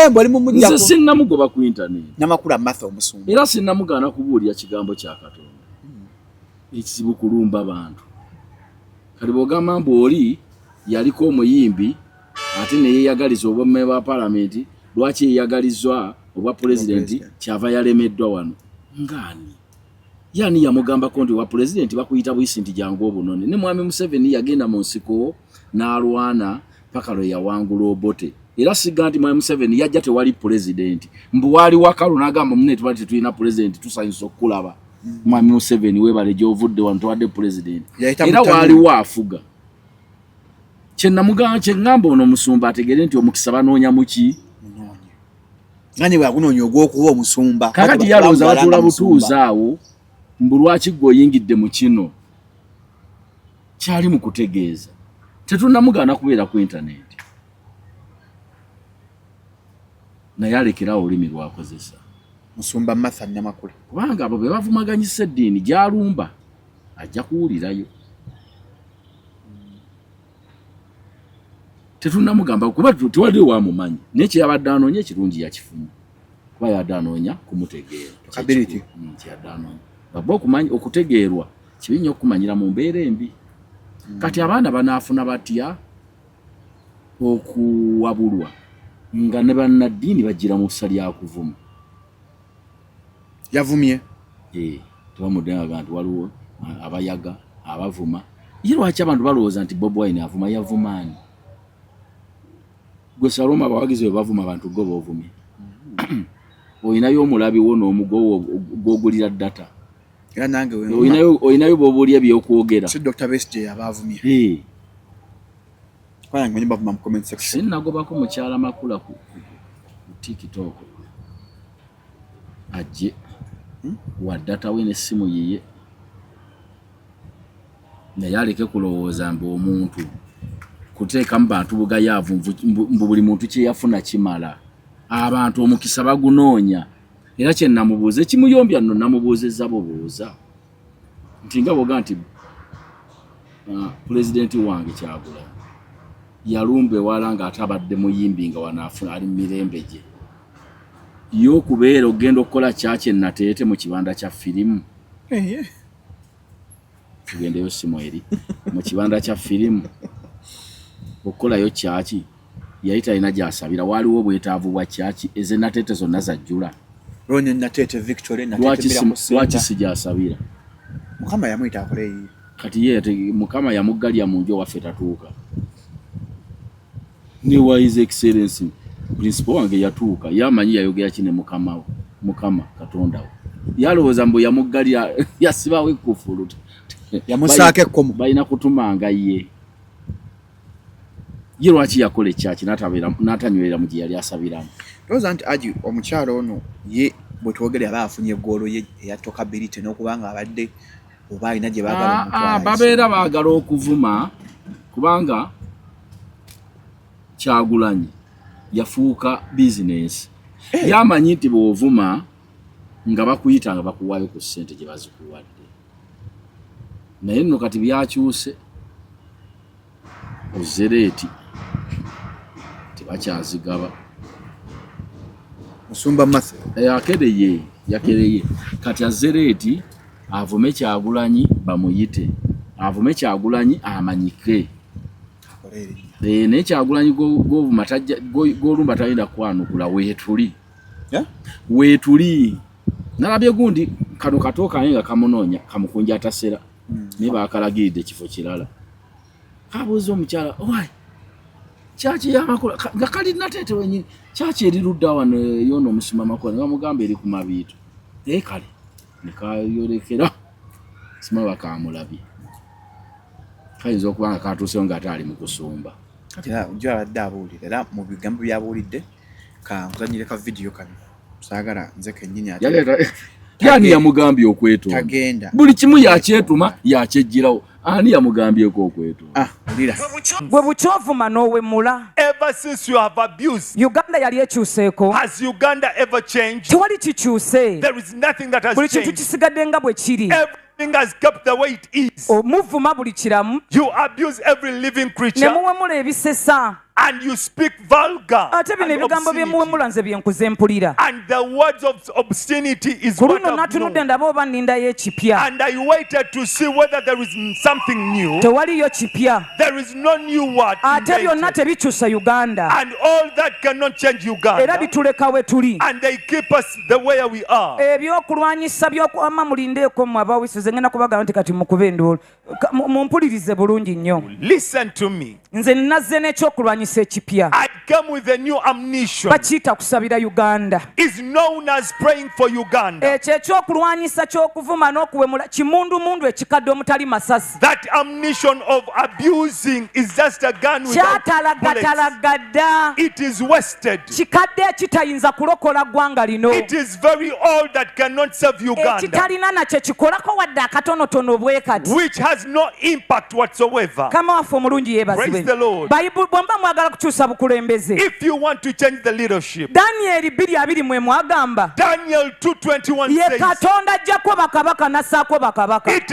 Mbu oli mumuggyako. Nze sinnamugoba ku internet. Namakula Martha omusumba. Era sinnamugaana kubuulira kigambo kya Katonda. Ekizibu kulumba bantu. Kati bw'ogamba mbu oli yaliko omuyimbi ate ne yeeyagaliza obwa bwa palamenti, lwaki yeeyagalizwa obwa pulezidenti kyava yalemeddwa wano? Ng'ani? Yani yamugambako nti obwa pulezidenti bakuyita buyisi nti jangu obunone. Ne Mwami Museveni yagenda mu nsiko n'alwana paka lwe yawangula Obote. Era siga nti Mwami Museveni yajja tewali pulezidenti. Mbu waali wakalu n'agamba munne tubadde tetulina pulezidenti, tusanyusa okukulaba. Mwami Museveni weebale gy'ovudde wano tuwadde pulezidenti. Yayita Era mutano. waaliwo afuga. Kye namugamba, kye ŋŋamba ono omusumba ategeere nti omukisa banoonya muki? Nga ne bw'agunoonya ogw'okuba omusumba. Kaakati Batu yalowooza bamubala batuula nga musumba. butuuzi awo, mbu lwaki ggwe oyingidde mu kino? Kyali mu kutegeeza. Tetunnamugaana kubeera ku intaneti. Naye alekerawo olulimi lw'akozesa. Musumba Martha Namakula. Kubanga abo be bavumaganyisa eddiini gy'alumba ajja kuwulirayo. Tetunnamugamba kuba tewali wamumanyi, naye kyeyabadde anoonya ekirungi yakifunye, kuba yabadde anoonya kumutegeera. Ability. Kyeyadde anoonya baba okumanya okutegeerwa kibi nnyo okumanyira mu mbeera embi. Kati abaana banaafuna batya okuwabulwa nga ne bannaddiini bajjira mu ssa lya kuvuma? Yavumye. Tebamudde nga nti waliwo abayaga abavuma. Ye lwaki abantu balowooza nti Bobi Wine avuma? Yavuma ani? Gwe Saloma, abawagizi bwe bavuma abantu, go boovumye? Olinayo omulabi wo n'omugo gw'ogulira data. Era nange we Olinayo bw'obuulya ebyokwogera. Si Dr. Besigye yaba avumye. Kuba nange manyi bavuma mu comment section. Sinnagobako mukyala Makula ku TikTok, ajje wa data we n'essimu yiye, naye aleke kulowooza mbu omuntu kuteekamu bantu bugayaavu, mbu buli muntu kye yafuna kimala. Abantu omukisa bagunoonya. Era kye namubuuza ekimuyombya nno, namubuuzizza bubuuza nti nga bwoga nti pulezidenti wange Kyagulanyi yalumba ewala ng'ate abadde muyimbi, nga wanaafuna ali mu mirembe gye ye okubeera okugenda okukola kyaki enateete mu kibanda kya firimu. Tugendeyo simu eri mu kibanda kya firimu okukolayo kyaki, yali talina gyasabira, waaliwo obwetaavu bwa kyaki ezenateete zonna zajjula. Ronnie Nateete Victory Nateete Lwaki Miracle lwaki Center. Si gyasabira? Mukama yamuyita akole eyiye. Kati ye Mukama yamuggalya mu nju ewaffe tatuuka. Ne wa His Excellence principal wange yatuuka, yamanyi yayogera ki ne mukama we, Mukama Katonda we. Yalowooza mbu yamuggalya, yasibawo ekkufulu. Yamusaako ekkomo. Balina kutumanga ye. Ye lwaki yakola ekyaki n'atanywerera mu gye yali asabiramu? Ndowooza nti aji omukyalo ono ye bwe twogere aba afunye eggoolo ye eya talkability n'okuba nga abadde oba alina gye baagala omutwala. Babeera baagala okuvuma kubanga Kyagulanyi yafuuka bizinensi. Yamanyi nti bw'ovuma nga bakuyita nga bakuwaayo ku ssente gye bazikuwadde, naye nno kati byakyuse, ozereeti tebakyazigaba. Musumba Martha. Akereye, yakereye. Kati azereeti avume Kyagulanyi bamuyite, avume Kyagulanyi amanyike. Akole erinnya. Naye Kyagulanyi gw'ovuma gw'olumba talina kwanukula. Weetuli. Weetuli. Nalabye gundi kano kato kange nga kamunoonya kamukunja atasera, naye bakalagiridde ekifo kirala. Kabuuza omukyala, owai kyaki yamakula nga kali Nateete wenyini, kyaki eri ludda wano eyona omusuma makula? Ne bamugamba eri ku Mabiito. Naye kale nekayolekera simanyi bakamulabye, kayinza okuba nga katuusewo nga ate ali mu kusumba. Kati era ojja abadde abuulira, era mu bigambo by'abuulidde kankuzanyire ka vidiyo kano, saagala nze kennyini ate Yani yamugambye okwetonda? Tagenda. Buli kimu yakyetuma, yakyejjirawo. Ani yamugambyeko okwetonda? Ah, wulira. Gwe bukyovuma n'owemula. Ever since you have abused, Uganda yali ekyuseeko? Has Uganda ever changed? Tewali kikyuse. There is nothing that has Buli kintu changed. kisigadde nga bwe kiri. Everything has kept the way it is. Omuvuma buli kiramu You abuse every living ne creature muwemula ebisesa. And you speak vulgar Ate bino and ebigambo bye obscenity. muwemula nze bye nkuze mpulira. And the words of obscenity is Ku what luno I've natunudde known. ndabe oba nnindayo ekipya. And I waited to see whether there is something new. Tewaliyo kipya. There is no new word Ate byonna invented. tebikyusa Uganda. And all that cannot change Era Uganda. bituleka we tuli. And they keep us the way we are. Ebyokulwanyisa byokwama mulindeeko mmwe abawisuze, ngenda kubagamba nti kati mukube enduulu. Mumpulirize bulungi nnyo. Listen to me. Nze nazze n'ekyokulwanyisa ekipya. I came with a new ammunition. Bakiyita kusabira Uganda. Is known as praying for Uganda. Ekyo ekyokulwanyisa ky'okuvuma n'okuwemula kimundumundu ekikadde omutali masasi. That ammunition of abusing is just a gun without bullets. Kyatalagatalaga dda. It is wasted. Kikadde ekitayinza kulokola ggwanga lino. It is very old that cannot save Uganda. Ekitalina nakye kikolako wadde akatonotono bwe kati. Which has no impact whatsoever. Kama waffe omulungi yeebazibwe. Praise the Lord. Bayibuli bw'omuba mwagala kukyusa bukulembeze. obukulembeze If you want to change the leadership, danyeri 221 agamba Daniel 2:21 ye says, katonda ajjako bakabaka n'assaako bakabaka It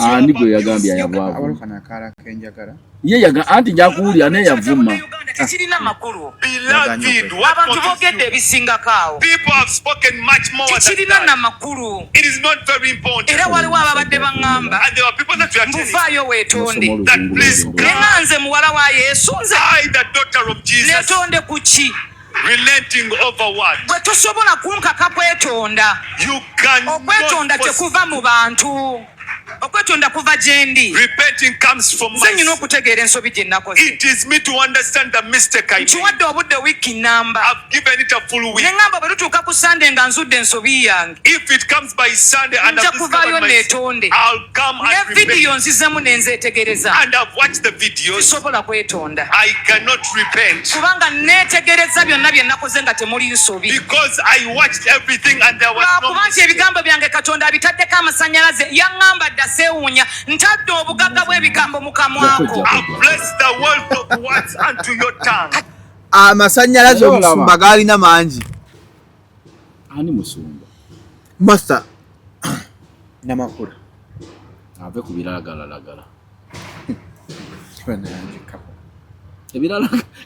Ani gwe yagambye ayavaavu? Awaliwo kano akaala kenjagala. Ye yaga anti njakuwulira naye yavuma. Tekirina makulu. Beloved, what Abantu motives boogedde you? ebisingako awo. People have spoken much more than Tekirina na that. makulu. It is not very important. Era waliwo ababadde baŋŋamba And there are people that we are telling mbuvaayo weetonde. Osoma that oluzungu please lw'olugendo. Ne nga nze muwala wa Yesu nze I, the daughter of Jesus, neetonde ku ki? relenting over what? Gwe tosobola kunkaka kwetonda. You cannot Okwetonda force- tekuva mu bantu. Okwetonda kuva gye ndi. Repenting comes from Nze nnina my. okutegeera ensobi gye nakoze. It is me to understand the mistake I made. Nkiwadde obudde wiiki nnamba. I've given it a full week. Ne ŋŋamba bwe lutuuka ku Sande nga nzudde ensobi yange. If it comes by Sunday and Nja I've discovered kuvaayo my neetonde. I'll come Ne and vidiyo repent. nzizemu ne nzeetegereza. And I've watched the videos. Sisobola kwetonda. I cannot repent Kubanga neetegereza byonna bye nakoze nga temuli nsobi. because I watched everything and there was no Lwakuba nti mistake. ebigambo byange Katonda abitaddeko amasannyalaze yaŋŋamba dda seewuunya ntadde obugagga bw'ebigambo mu kamwako. I've blessed the wealth of words unto your tongue. Amasannyalaze Naye olaba. omusumba gaalina mangi. Ani musumba? Master Namakula. Ave ku biragalalagala.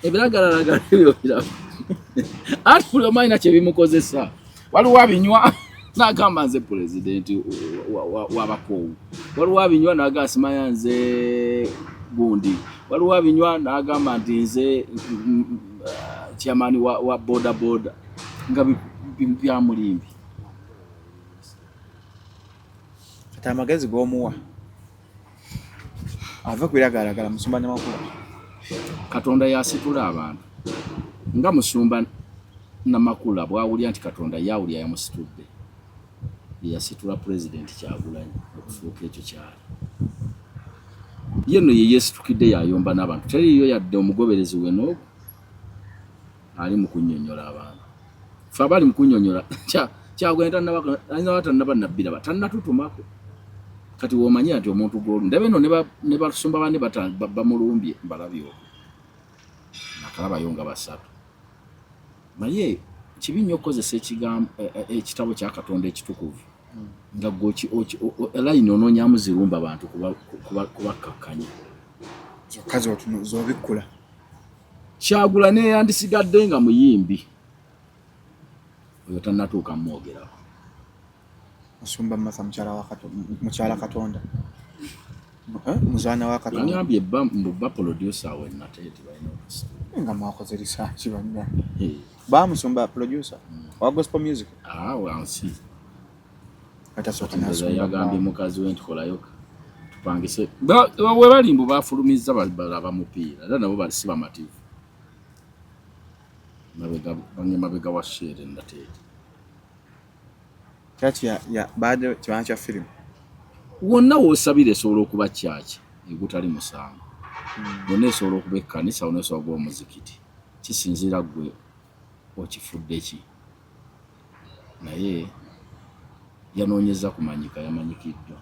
Ebiragalalagala ebyo biraba. Anti buli omu alina kye bimukozesa. Waliwo abinywa n'agamba nze pulezidenti w'abakoowu. Waliwo abinywa n'agamba simanya nze gundi. Waliwo abinywa n'agamba nti nze chairman wa boda boda nga bya mulimbi. Kati amagezi g'omuwa ave ku biragalalagala musumba Namakula. Katonda yasitula abantu nga musumba Namakula bw'awulira nti Katonda yawulira yamusitudde, ye yasitula Pulezidenti Kyagulanyi okufuuka ekyo kyali. Ye nno ye yeesitukidde yayomba n'abantu, teriiyo yadde omugoberezi we n'ogwo ali mu kunnyonnyola abantu. Ffe abali mu kunnyonnyola Kyagulanyi tannaba tannaba nabbiraba tannatutumako. Kati w'omanyira nti omuntu gw'olu ndaba eno ne basumba banne bamulumbye mbalabye okwo nakalabayo nga basatu. Naye kibi nnyo okukozesa ekitabo kya Katonda ekitukuvu nga gwe layini onoonyamu zirumba bantu kubakkakkanya. Zokka z'obikkula. Kyagulanyi yandisigadde nga muyimbi oyo tannatuuka mmwogerako. Musumba Martha mukyala Katonda. Muzaana wa Katonda. Yangambye mbu bba producer we Nateete balina okusitula. Nga mwakoze research banna. Ba musumba producer wa gospel music. Ah, wansi. Atasooka Ndoza n'asumba yagambye bba. mukazi we nti kolayo tupangise. We bali mbu bafulumizza balaba mupiira era nabo bali si bamativu. Mabega mabega wa Sheere Nateete. Church ya baadde kibanza kya firimu. Wonna w'osabira esobola okuba kyaki egutali musango. Wonna esobola okuba ekkanisa, wonna esobola okuba omuzikiti. Kisinziira ggwe okifudde ki. Naye yanoonyeza kumanyika, yamanyikiddwa.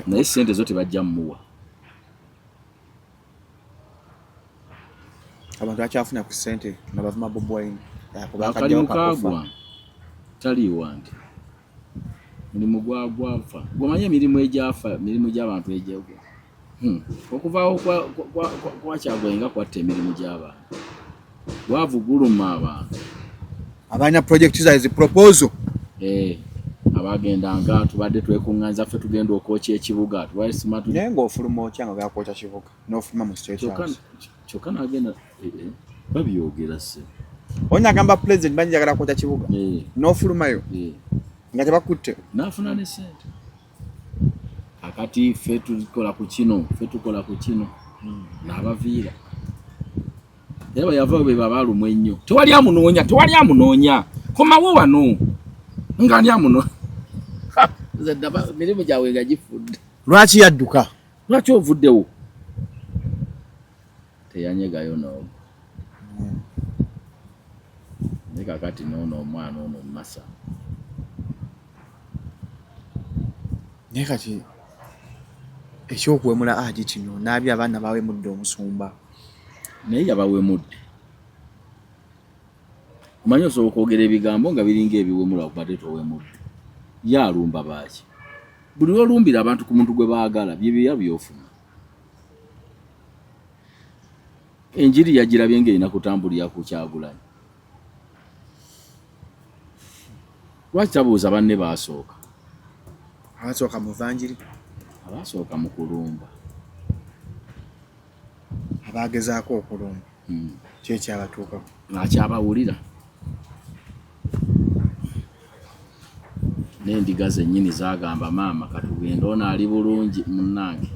Naye ssente zo tebajja mmuwa. Abantu bakyafuna ku ssente nga bavuma Bobi Wine. Akalimu kaagwa taliiwa nti mulimu gwafa gwomanye emirimu egyafa emirimu gy'abantu egyagwa. Okuvaawo kwa Kyagulanyi nga kwatta emirimu gy'abantu, bwavu guluma abantu. Abalina project zaabwe zi proposal. Abagendanga tubadde twekuŋŋaanyiza ffe tugenda okwokya ekibuga tubadde sima Naye ng'ofuluma otya nga gakwokya kibuga n'ofuluma mu State House? Kyokka n'agenda babyogera se. Oli agamba president banjagala kwokya kibuga n'ofulumayo nga tebakutte. N'afuna ne ssente. Akati ffe tukola ku kino, ffe tukola ku kino, n'abaviira. Era bwe yava bwe baba alumwa ennyo. Tewali amunoonya, tewali amunoonya. Komawo wano. Nga ani amunoonya? Nze ndaba emirimu gyabwe nga gifudde. Lwaki yadduka? Lwaki ovuddewo? Teyanyegayo n'omu. Naye kaakati n'ono omwana ono Masa. Naye kati Ekyokuwemula aji kino naabye abaana bawemudde omusumba. Naye yabawemudde. Omanyi osobola okwogera ebigambo nga biringa ebiwemula kubadde towemudde. Ye alumba baaki? Buli lwolumbira abantu ku muntu gwe baagala byebiya byofuna. Enjiri yagirabye ng'erina kutambulira ku Kyagulanyi. Lwaki tabuuza banne baasooka? Abasooka mu vanjiri. Abaasooka mu kulumba. Abaagezaako okulumba. Ki ekyabatuukako? Akyabawulira. N'endiga zennyini zaagamba maama katugende ono ali bulungi munnange.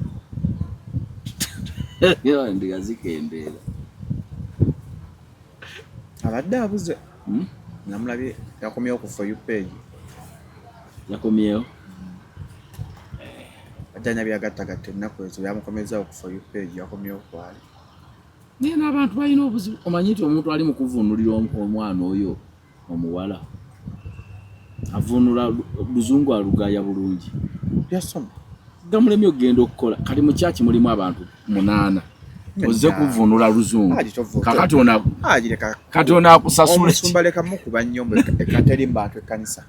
Endiga zikendeera. Abadde abuze. Namulabye yakomyewo ku for you page. Yakomyewo? Ajja byagattagatta ennaku ezo byamukomezaawo ku for you page yakomyewo kwali. Naye n'abantu balina obuzibu. Omanyi nti omuntu ali mu kuvvuunulira omwana oyo omuwala avvuunula luzungu alugaya bulungi. Yasoma. Gamulemye okugenda okukola. Kati mu kyaki mulimu abantu 8. Ozze kuvvuunula luzungu. Kakati ono kati ono akusasula. Omusumba leka mukuba nnyo ekateri mu bantu ekkanisa.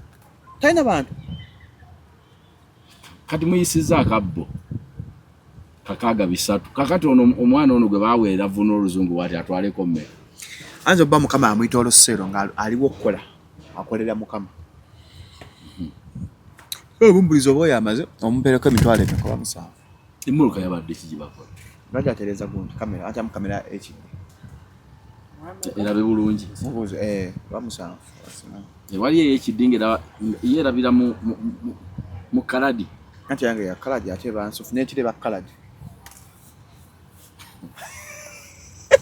Talina bantu. Kati muyisizza akabbo. 6 3. Kakati ono omwana ono gwe baweera avvuunula oluzungu bw'ati atwaleko mmeka? Anze obba Mukama amuyita oluseero nga aliwo okukola akolera Mukama. Obumbulizi oba oyo amaze omupeereko emitwalo emeka oba 7. Emmotoka yabadde ki gye bakola? Lwaki atereeza gundi kamera ate kamera ekidde. Erabe bulungi. Mubuuze oba 7. Ewali ey'ekidde ng'era yeerabira mu kaladi. Anti yange ya kaladi ate bansufu n'ekire ba kaladi.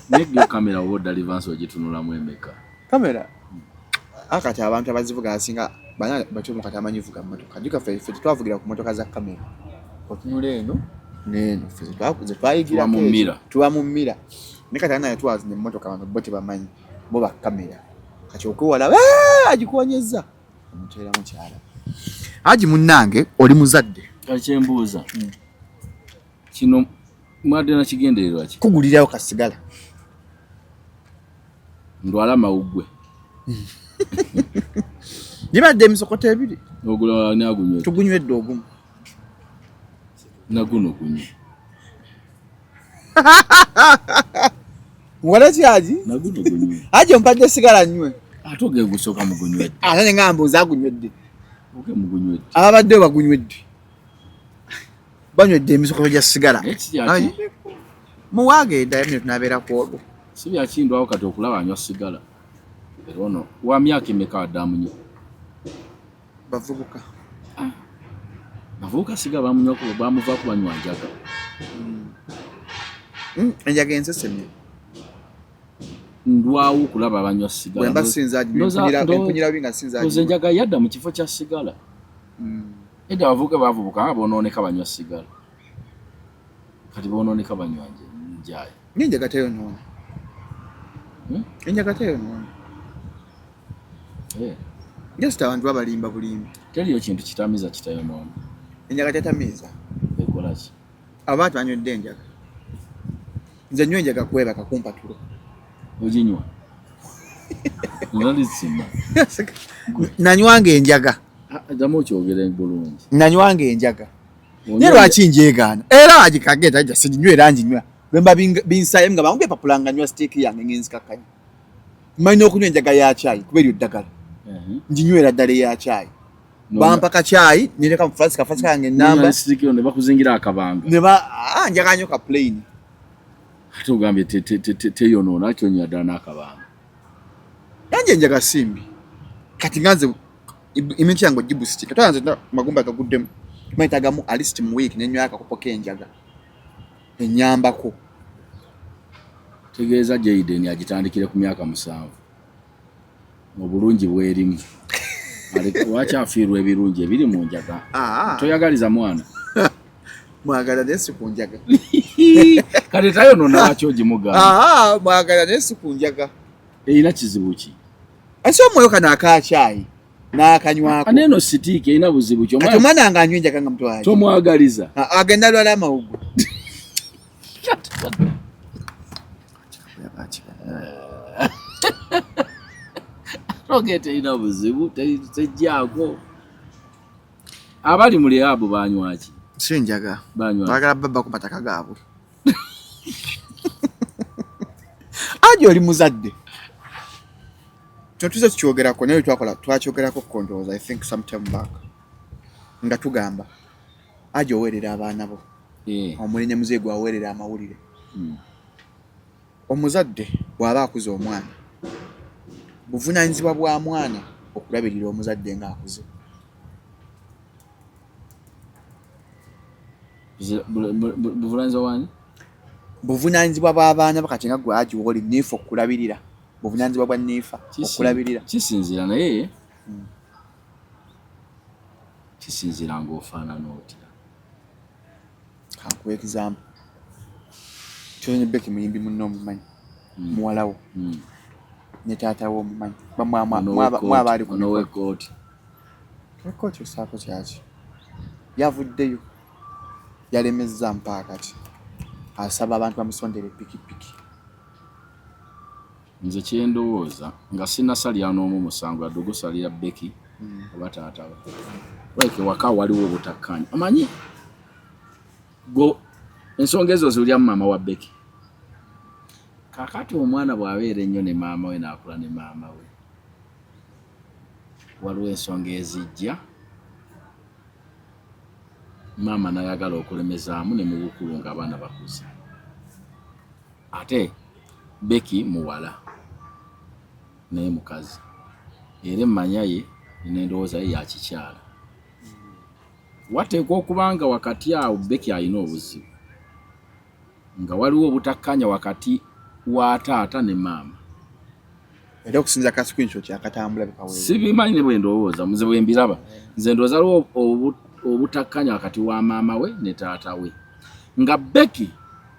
Naye yo kamera oba odda livansi ogitunulamu emeka? Kamera? Akati abantu abazivuga asinga bana batyo mukati amanyi vuga mmotoka. Jjuka ffe tetwavugira ku mmotoka za kamera. Otunula eno n'eno ffe ze twayigirako ezo. Tuba mu mmira. Naye kati ana yatwazina emmotoka abantu bo tebamanyi bo ba kamera. Kati okwewala agikonyezza omuteeramu kyala. Haji munnange oli muzadde. Kati kye mbuuza. Kino mwadde na kigendererwa ki? Kugulirawo kasigala. Ndwala mawuggwe. Gibadde emisokoto ebiri. Ogula ani agunywedde? Tugunywedde ogumu. Na guno gunywe. Wala ki Haji? Na guno gunywe. Haji ompadde sigala nnywe. Ate ogenda gusooka mugunywedde. Ate ne ngamba oza agunywedde. Oge mugunywedde. Ababadde bagunywedde. Banywedde emisokoto gya sigala. Muwaage edda emyo tunabeera ku olwo. Si bya kindwawo kati okulaba anywa sigala. Era ono wa myaka emeka adde amunywa? Bavubuka. Bavubuka sigala bamunywako bamuvaako banywa njaga. Enjaga ensesemye. Ndwawo okulaba abanywa sigala. Bwe mba sinza empunyira bi nga sinza. Nze enjaga yadda mu kifo kya sigala. Edda abavubuka bavubuka nga boonooneka banywa sigala. Kati boonooneka banywa njayi. N'enjaga teyonoona. Enjaga teyonoona. Just abantu babalimba bulimbi. Teriyo kintu kitamiiza kitayonoona. Enjaga tetamiiza. Ekola ki? Abantu banywedde enjaga. Nze nnywa enjaga kwebaka kumpa tulo. Oginywa? Nalisima. Nanywanga enjaga. Ddamu okyogere bulungi. Nanywanga enjaga. Naye lwaki njegaana? Era agikage tajja siginywa era nginywa. Bwe mba binsaye nga bangubye empapula nga nywa sitiiki yange ng'enzikakkanya. Mmanyi n'okunywa enjaga ya caayi kuba eryo ddagala. Nginywera ddala eya caayi. Bampa ka caayi ne nteeka mu flasika, flasika yange ennamba. Sitiiki yo ne bakuzingira akabanga. Ne ba njagala nnyo ka plain. Ate ogambye teyonoona kyonywa ddala n'akabanga. Nange enjaga si mbi. Kati nga nze immunity yange ogibusiti. Kati nze magumba gaguddemu. Mayitagamu at least mu week ne nnywa akakopo k'enjaga. Ennyambako. Tegeeza Jayden agitandikire ku myaka 7. Obulungi bwerimu. Lwaki afiirwa ebirungi ebiri mu njaga? Toyagaliza mwana. Mwagala naye si ku njaga. Kati tayonoona lwaki ogimugamba? Mwagala naye si ku njaga. Erina kizibu ki? Ese omwoyo kano aka caayi. N'akanywako. Ane eno sitiiki erina buzibu ki? Kati omwana nga anywa enjaga nga mutwali. Tomwagaliza. Agenda lwala amawuggwe. Roge terina buzibu, tejjaako. Abali mu rehab banywaki? Si njaga. Bagala babba ku mataka gaabwe. Aje oli muzadde. Kino tuze tukyogerako naye twakola twakyogerako ko ndowooza I think some time back nga tugamba aje oweerera abaana bo eh. Omuli ne muzeeyi gwaweerera amawulire Omuzadde bw'aba akuza omwana buvunaanyizibwa bwa mwana okulabirira omuzadde ng'akuze. Buvunaanyizibwa bwani? Buvunaanyizibwa bw'abaana bakati nga gwe aji woli niifa okulabirira buvunaanyizibwa bwa niifa okulabirira. Kisinziira naye kisinziira ng'ofaanana otya. Kankuwa example. Kyonye Becky muyimbi munno omumanyi muwala wo ne taata wo omumanyi mwaba ali ku ow'ekkooti. Ekkooti osaako kyaki? Yavuddeyo yalemezza mpaaka ki asaba abantu bamusondere pikipiki. Nze kyendowooza nga sinasalira n'omu musango yadde ogusalira Becky oba taata we. Like waka waliwo obutakkaanya. Omanyi go ensonga ezo ziwulira mu maama wa Becky. Kaakati omwana bw'abeera ennyo ne maama we n'akula ne maama we, waliwo ensonga ezijja maama n'ayagala okulemezaamu ne mu bukulu ng'abaana bakuze. Ate Becky muwala naye mukazi era emmanya ye n'endowooza ye ya kikyala. Wateekwa okuba nga wakati awo Becky alina obuzibu nga waliwo obutakkaanya wakati wa taata ne maama. Era okusinza ka screenshot akatambula bikaweera. Sibimanyi ne bwe ndowooza, nze bwe mbiraba. Nze ndowooza waliwo obutakkaanya wakati wa maama we ne taata we. Nga Becky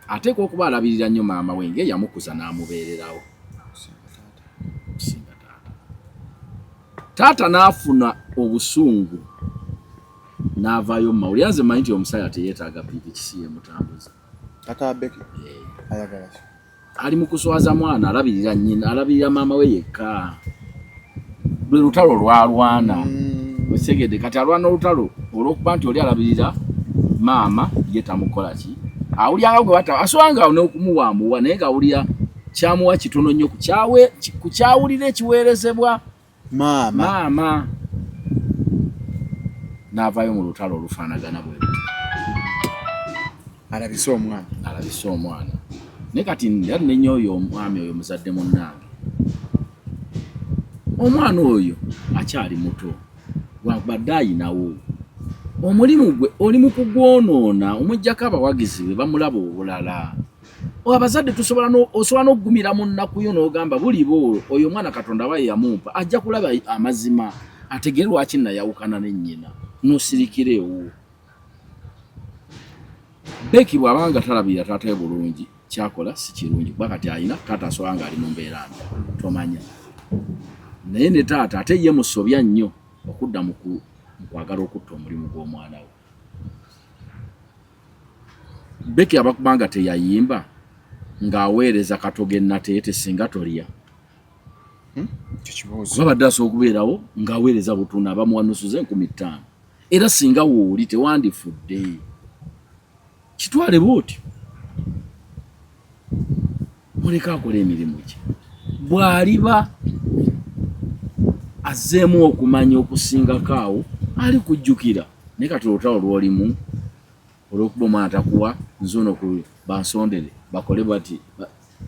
ateekwa okuba alabirira nnyo maama we ng'eyamukuza n'amubeererawo. Okusinga taata. Taata n'afuna obusungu n'avaayo mu mawulire. Nze mmanyi nti omusajja teyeetaaga pikipiki si yemutambuza. Taata wa Becky ayagala ki? Ali mu kuswaza mwana, alabirira nnyina, alabirira maama we yekka. Lwe lutalo lwalwana. Okitegedde kati alwana olutalo olw'okuba nti oli alabirira maama ye tamukola ki. Awulira nga gwe bata asobola nga n'okumuwa amuwa naye ng'awulira kyamuwa kitono nnyo ku kyawulira ekiweerezebwa maama n'avaayo mu lutalo olufaanagana bwe lutyo. Alabise omwana. Alabise omwana. Naye kati nnenya oyo omwami oyo muzadde munnange. Omwana oyo akyali muto wabadde ayinawo omulimu gwe oli mu kugwonoona omuggyako abawagizi be bamulaba obulala. Abazadde tusobola osobola n'okugumira mu nnaku yo n'ogamba buliba oyo omwana Katonda aba yamumpa ajja kulaba amazima ategere lwaki nayawukana ne nnyina n'osirikira ewuwo. Becky bw'aba nga talabirira taata we bulungi kyakola si kirungi kuba kati alina taata asobola nga ali mu mbeera mbi tomanya naye ne taata ate ye musobya nnyo okudda mu kwagala okutta omulimu gw'omwana we. Becky abakuba nga teyayimba ng'aweereza katogo ennateete singa tolya. Kuba badde asobola okubeerawo ng'aweereza butuna bamuwa nusu ze 5000 era singa wooli tewandifudde. Kitwale bw'otyo muleke akole emirimu gye bw'aliba azzeemu okumanya okusingako awo ali kujjukira naye kati olutalo lw'olimu olw'okuba omwana takuwa nzuuno ku bansondere bakole bati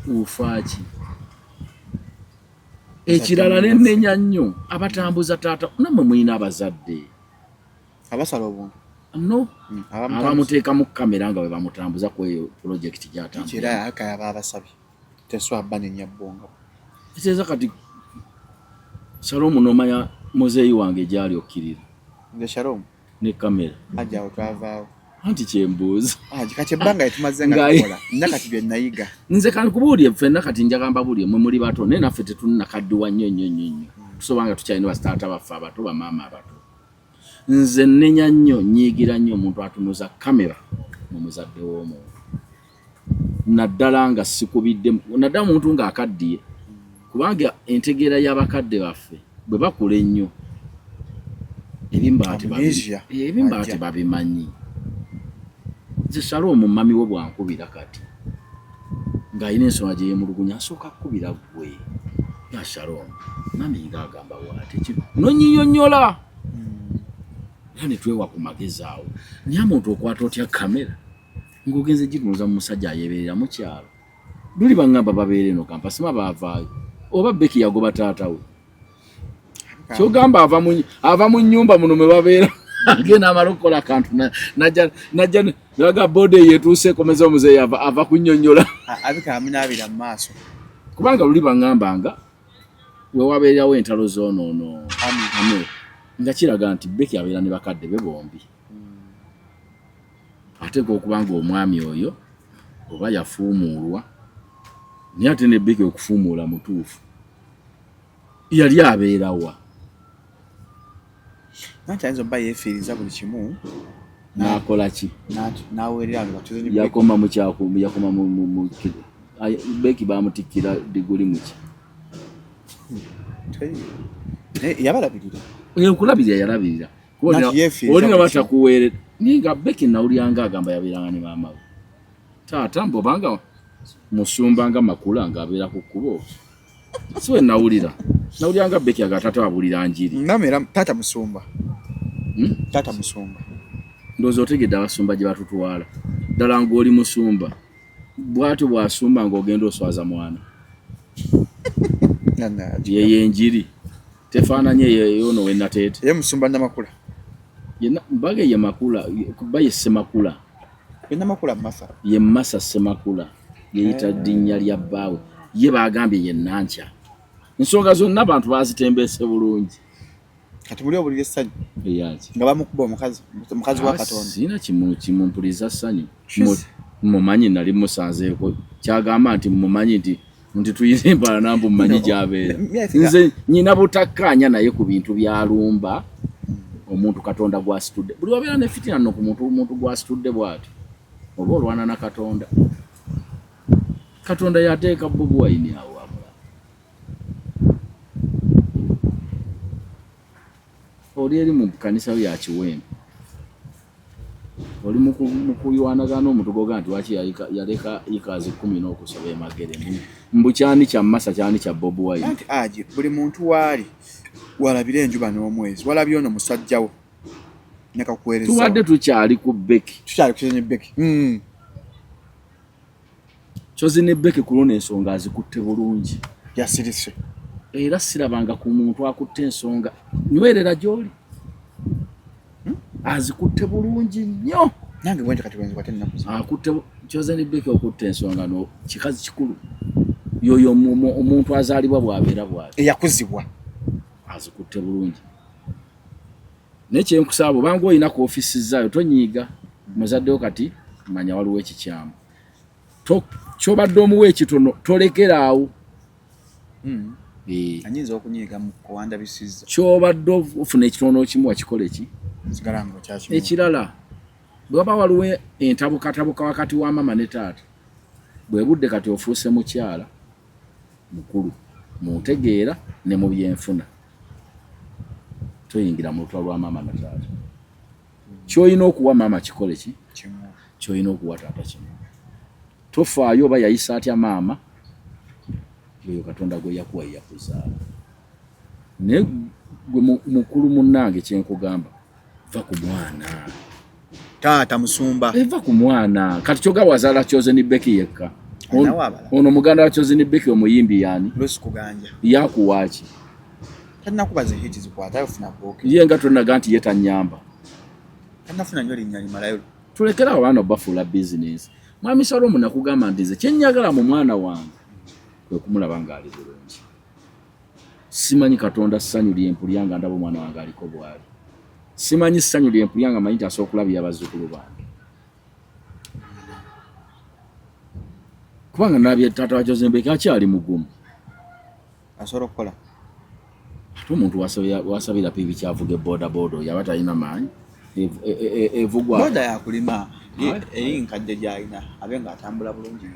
ofaaki. Ekirala nennenya nnyo abatambuza taata nammwe mulina abazadde abasala obuntu no abamuteeka mu kamera nga bwe bamutambuza ku eyo pulojekiti gy'atambula. Era akaya babasabye teswa banenya bbonga. Kitegeeza kati Shalom n'omanya muzeeyi wange gy'ali okkirira. Nze Shalom ne kamera. Hajji awo twavaawo. Anti kyembuuza. Hajji kati ebbanga lyetumaze nga tukola nna kati bye nayiga. Nze kankubuulire ffenna kati njagala mbabuulire mwe muli bato naye naffe tetunnakaddiwa nnyo nnyo nnyo nnyo. Tusobola nga tukyalina basitaata baffe abato, bamaama abato. Nze nnenya nnyo, nnyiigira nnyo omuntu atunuza kamera mu muzadde w'omuntu, naddala nga sikubidde, naddala omuntu ng'akaddiye, kubanga entegeera y'abakadde baffe bwe bakula ennyo ebimu baba tebabimanyi. Nze Shalom mami wo bwankubira kati ng'alina ensonga gye yeemulugunya, asooka kukubira ggwe nga Shalom mami ng'agamba bw'ati kino nonyinyonnyola era ne twewa ku magezi awo. Naye omuntu okwata otya kamera ng'ogenze gitunuza mu musajja ayeeberera mu kyalo? Luli baŋŋamba babeera eno Kampala, sima baavaayo oba Becky yagoba taata we. Kyogamba ava mu nnyumba muno mwe babeera, agenda amala okukola akantu najja naga boda eyo etuuse ekomeza omuzeeyi ava kunnyonnyola. Abika amunaabira mu maaso. Kubanga luli baŋŋambanga we wabeerawo entalo z'onoono Amir, nga kiraga nti Becky abeera ne bakadde be bombi. Ateekwa okuba nga omwami oyo oba yafuumuulwa, naye ate ne Becky okufuumuula mutuufu. Yali abeerawa? Nanti ayinza obba yeefiiriza buli kimu. N'akola ki? N'aweerera nga batuze. Yakoma mu kyaku, yakoma mu Becky baamutikkira diguli mu ki? Yabalabirira. Okulabirira yalabirira. Oli nga batakuweerera. Naye nga Becky nawuliranga agamba yabeeranga ne maama we. Taata mbu obanga musumba nga Makula ng'abeera ku kkubo. Si we nawulira. Nawulira nga Becky aga taata abuulira njiri. Namera taata musumba. Taata musumba. Ndowooza otegedde abasumba gye batutwala. Ddala ng'oli musumba. Bw'atyo bw'asumba ng'ogenda oswaza mwana. Yeyo enjiri. Tefaananye eyono we Nateete. Ye musumba Namakula. Mbaga ye Makula, kuba ye Ssemakula. Ye Namakula Masa. Ye Masa Ssemakula. Yeyita linnya lya bbaawe. Ye baagambye ye Nankya. Ensonga zonna abantu baazitembese bulungi. Kati muli obulira essanyu. Eyaki? Nga bamukuba omukazi, omukazi wa Katonda. Sirina kimumpuliza ssanyu. Mumanyi nali musanzeeko. Kyagamba nti mumanyi nti tuyina empala nambu mumanyi gy'abeera. Nze nyina butakkaanya naye ku bintu by'alumba omuntu Katonda gw'asitudde. Buli wabeera ne fitina nno ku muntu, omuntu gw'asitudde bw'atyo oba olwana na Katonda. Katonda yateeka Bobi Wine awo amulaba. Oli eri mu kkanisa yo ya Kiwempe. Oli mu kulwanagana omuntu gw'ogamba nti lwaki yaleka yikaazi 10 n'okusoba e Magere. Mbu kyani kya Masa, kyani kya Bobi Wine. Anti aje buli muntu waali walabira enjuba n'omwezi, walabye ono musajjawo nekakuweereza. Tubadde tukyali ku Becky. Tukyali ku Becky. Chosen Becky ku luno ensonga azikutte bulungi. Yasirise. Era sirabanga ku muntu akutte ensonga nywerera gy'oli. Azikutte bulungi nnyo. Nange bwentyo kati bwenzikwata ennaku zino. Akutte Chosen Becky okutta ensonga no kikazi kikulu. Yoyo omuntu azaalibwa bw'abeera bw'ati. Eyakuzibwa. Azikutte bulungi. Naye kye nkusaba obanga olina ku ofiisi zaayo tonyiiga muzaddewo kati manya waliwo ekikyamu. Ky'obadde omuwa ekitono tolekera awo. Anyinza okunyiiga mu kuwandabisizza. Ky'obadde ofuna ekitono okimuwa kikole ki? Sigala ng'okyakimuwa. Ekirala bwe waba waliwo entabukatabuka wakati wa maama ne taata, bwe budde kati ofuuse mukyala mukulu mu ntegeera ne mu byenfuna. Toyingira mu lutalo lwa maama na taata. Ky'olina okuwa maama kikole ki? Ky'olina okuwa taata kimu. Tofaayo oba yayisa atya maama, oyo Katonda gwe yakuwa ye yakuzaala. Naye gwe mukulu munnange kye nkugamba, va ku mwana. Taata musumba. Va ku mwana. Kati kyogamba wazaala Chosen Becky yekka. Ono muganda wa Chosen Becky omuyimbi yaani? Lucy Kuganja. Yakuwa ki? Talina ze hit zikwata ofuna booke. Ye nga tonaga nti ye tannyamba. Tanafuna nnyo linnya limalayo. Tulekere abaana obafuula bizinensi. Mwami Salomu nakugamba nti nze kye njagala mu mwana wange kwe kumulaba ng'ali bulungi. Simanyi Katonda ssanyu lye mpulira nga ndaba omwana wange aliko bw'ali. Simanyi ssanyu lye mpulira nga manyi nti asobola okulabirira bazzukulu bange. Kubanga nalabye taata wa Chosen Becky akyali mugumu. Asobola okukola. Ate omuntu wasabira pipi kyavuga ebodaboda oyo aba talina maanyi evugwa. Boda yakulima eri nkadde gyalina abe ng'atambula bulungi.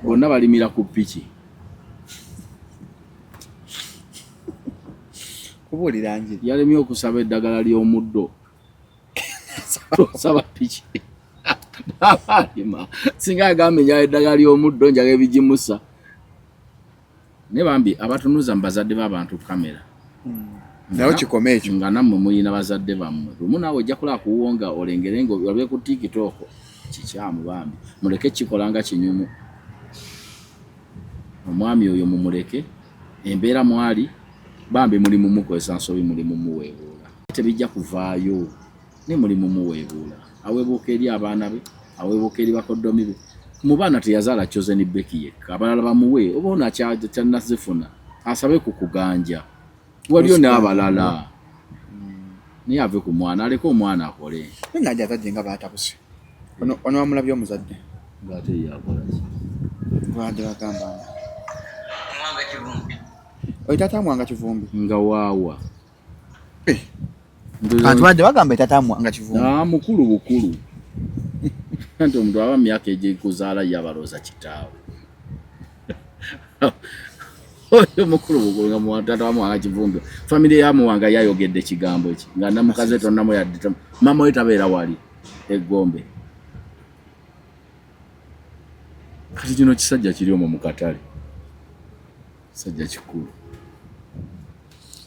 Bonna balimira ku piki. Kubuulira njiri. Yalemye okusaba eddagala ly'omuddo. Osaba piki. Alima singa agamba enjala eddagala ly'omuddo njaga ebigimusa. Naye bambi abatunuza mu bazadde b'abantu kamera. Nawe kikome ekyo. Nga nammwe mulina bazadde bammwe. Lumu naawe ojja kulaba kuwuwo nga olengere nga olabye ku TikTok. Kikyamu bambi. Muleke kikola nga kinyumu. Omwami oyo mumuleke. Embeera mwali bambi muli mumukozesa nsobi muli mumuweebuula. Tebijja kuvaayo naye muli mumuweebuula. Aweebuuka eri abaana be, aweebuuka eri bakoddomi be. Mu baana teyazaala Chosen Becky yekka, abalala bamuwe oba ono akyannazifuna asabe ku kuganja. Waliyo n'abalala. Naye ave ku mwana, aleke omwana akole. Naye azadde nga baatabuse. Ono wamulabye omuzadde. Ng'ate ye akola ki? Lwadde bagamba. Mwanga Kivumbi. Oyo taata Mwanga Kivumbi. Nga waawa. Abantu badde bagamba taata Mwanga Kivumbi. Ah, mukulu bukulu. Anti omuntu aba myaka egikuzaala ye abalooza kitaawe. Oyo mukulu bukulu nga taata wa Mwanga Kivumbi. Famire ya Muwanga yayogedde kigambo ki nga namukazi tonnamu yadde maama we tabeera wali eggombe. Kati kino kisajja kiri omwo mu katale. Kisajja kikulu.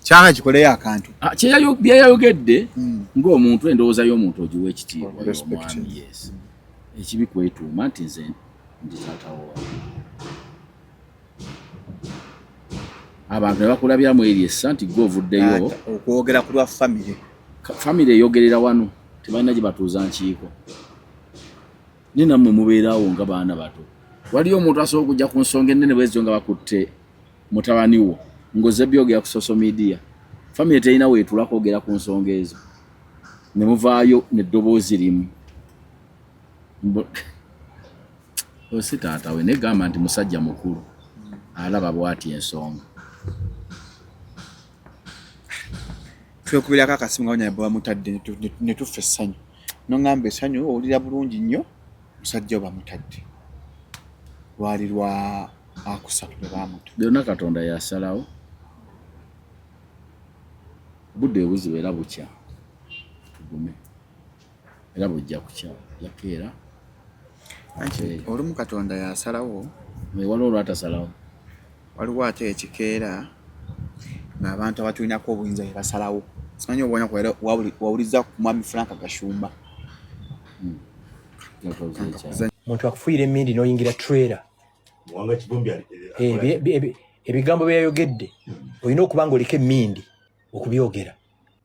Kyanga kikoleyo akantu. Byeyayogedde ng'omuntu endowooza y'omuntu ogiwa ekitiibwa omwami, yes. Ekibi kwetuuma nti nze ndi taata wo. Abantu ne bakulabiramu eri essa nti gwe ovuddeyo okwogera ku lwa famire. Famire eyogerera wano tebalina gye batuuza nkiiko. Naye nammwe mubeerawo nga baana bato. Waliyo omuntu asobola okujja ku nsonga ennene bwezityo nga bakutte mutabani wo ng'ozze byogera ku social media. Famire terina weetula kwogera ku nsonga ezo. Ne muvaayo n'eddoboozi limu. Osi taata we naye gamba nti musajja mukulu alaba bw'ati ensonga. Twekubirako akasimu nga banyabwe bamutadde ne tufa essanyu. N'oŋŋamba essanyu owulira bulungi nnyo musajja we bamutadde. Lwali lwa akusatu lwe baamuta. Byonna Katonda yasalawo. Budde buzibu era bukya. Tugume. Era bujja kukya. Yakeera. Olumu Katonda yasalawo. Waliwo olwatasalawo. Waliwo ate ekikeera ng'abantu abatulinako obuyinza be basalawo. Simanyi oba wawulizza ku Mwami Frank Gashumba. Omuntu akufuuyira emmindi n'oyingira trailer. Ebigambo bye yayogedde olina okuba ng'oliko emmindi okubyogera.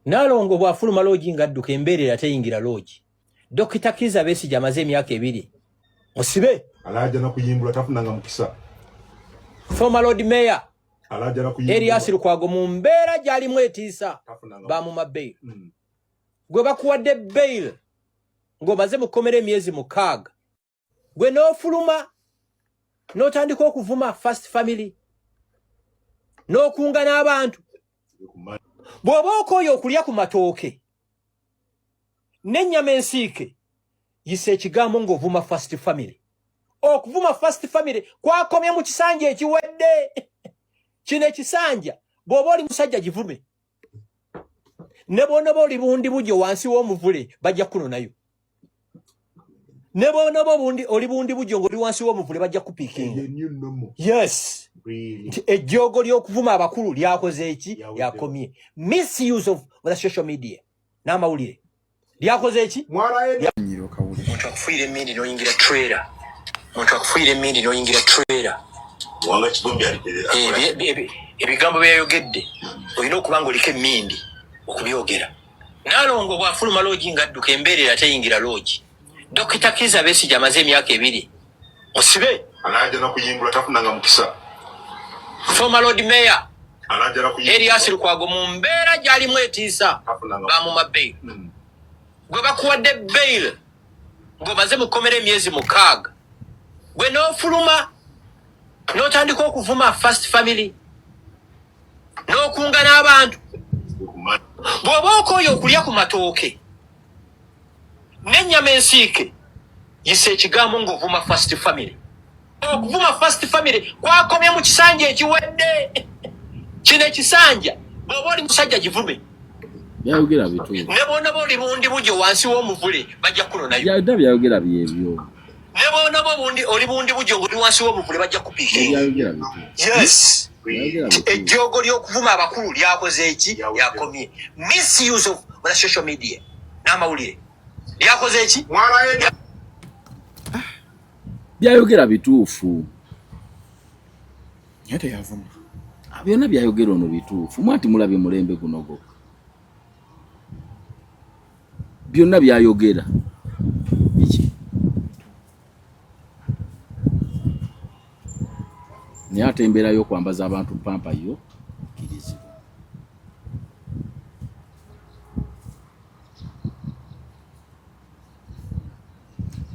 Naalongo bw'afuluma loogi ng'adduka embeerera teyingira loogi. Dokita Kizza Besigye amaze emyaka 2 musibe. Alaajana kuyimbula tafunanga mukisa. Former Lord Mayor Erias Lukwago mu mbeera gy'alimu etiisa bamuma bail. Gwe bakuwadde bail ng'omaze mu kkomera emyezi 6. Gwe n'ofuluma n'otandika okuvuma first family n'okunga n'abantu. Bw'oba okooye okulya ku matooke n'ennyama ensiike, yisa ekigambo ng'ovuma first family. Okuvuma first family kwakomye mu kisanja ekiwedde. Kino ekisanja bw'oba oli musajja givume. Ne bw'onoba oli bundi bujjo wansi w'omuvule bajja kukunonayo. Ne bw'onoba oli bundi bujjo ng'oli wansi w'omuvule bajja kupiikinga. Yes. Nti ejjoogo ly'okuvuma abakulu lyakoze eki? Lyakomye. Misuse of the social media n'amawulire. Lyakoze eki? Omuntu akufuuyira emmindi n'oyingira trailer. Omuntu akufuuyira emmindi n'oyingira trailer. Ebigambo bye yayogedde olina okuba ng'oliko emmindi okubyogera. Naalongo bw'afuluma loogi ng'adduka embeerera teyingira loogi. Dokita Kizza Besigye amaze emyaka 2 musibe. Alaajana kuyimbula tafunanga mukisa. Former Lord Mayor Erias Lukwago mu mbeera gy'alimu etiisa bamuma bail. Gwe bakuwadde bail ng'omaze mu kkomera emyezi 6. Gwe n'ofuluma n'otandika okuvuma first family n'okunga n'abantu. Bw'oba okooye okulya ku matooke n'ennyama ensiike, yisa ekigambo ng'ovuma first family. Okuvuma first family kwakomye mu kisanja ekiwedde. Kino ekisanja bw'oba oli musajja givume. Byayogera bituufu. Ne bw'onoba oli bundi bujo wansi w'omuvule bajja kukunonayo. Byonna byayogera byebyo. Ne bw'onoba oli bundi bujo ng'oli wansi w'omuvule bajja kupiikinga. Byayogera bituufu. Yes. Byayogera bituufu. Ejjoogo ly'okuvuma abakulu lyakoze eki? Lyakomye. Misuse of the social media n'amawulire lyakoze eki? Byayogera bituufu. Naye teyavuma. Byonna byayogera ono bituufu. Mwanti mulabye mulembe guno gwokka. Byonna byayogera biki? Naye ate embeera y'okwambaza abantu pampa yo kkirizibwa.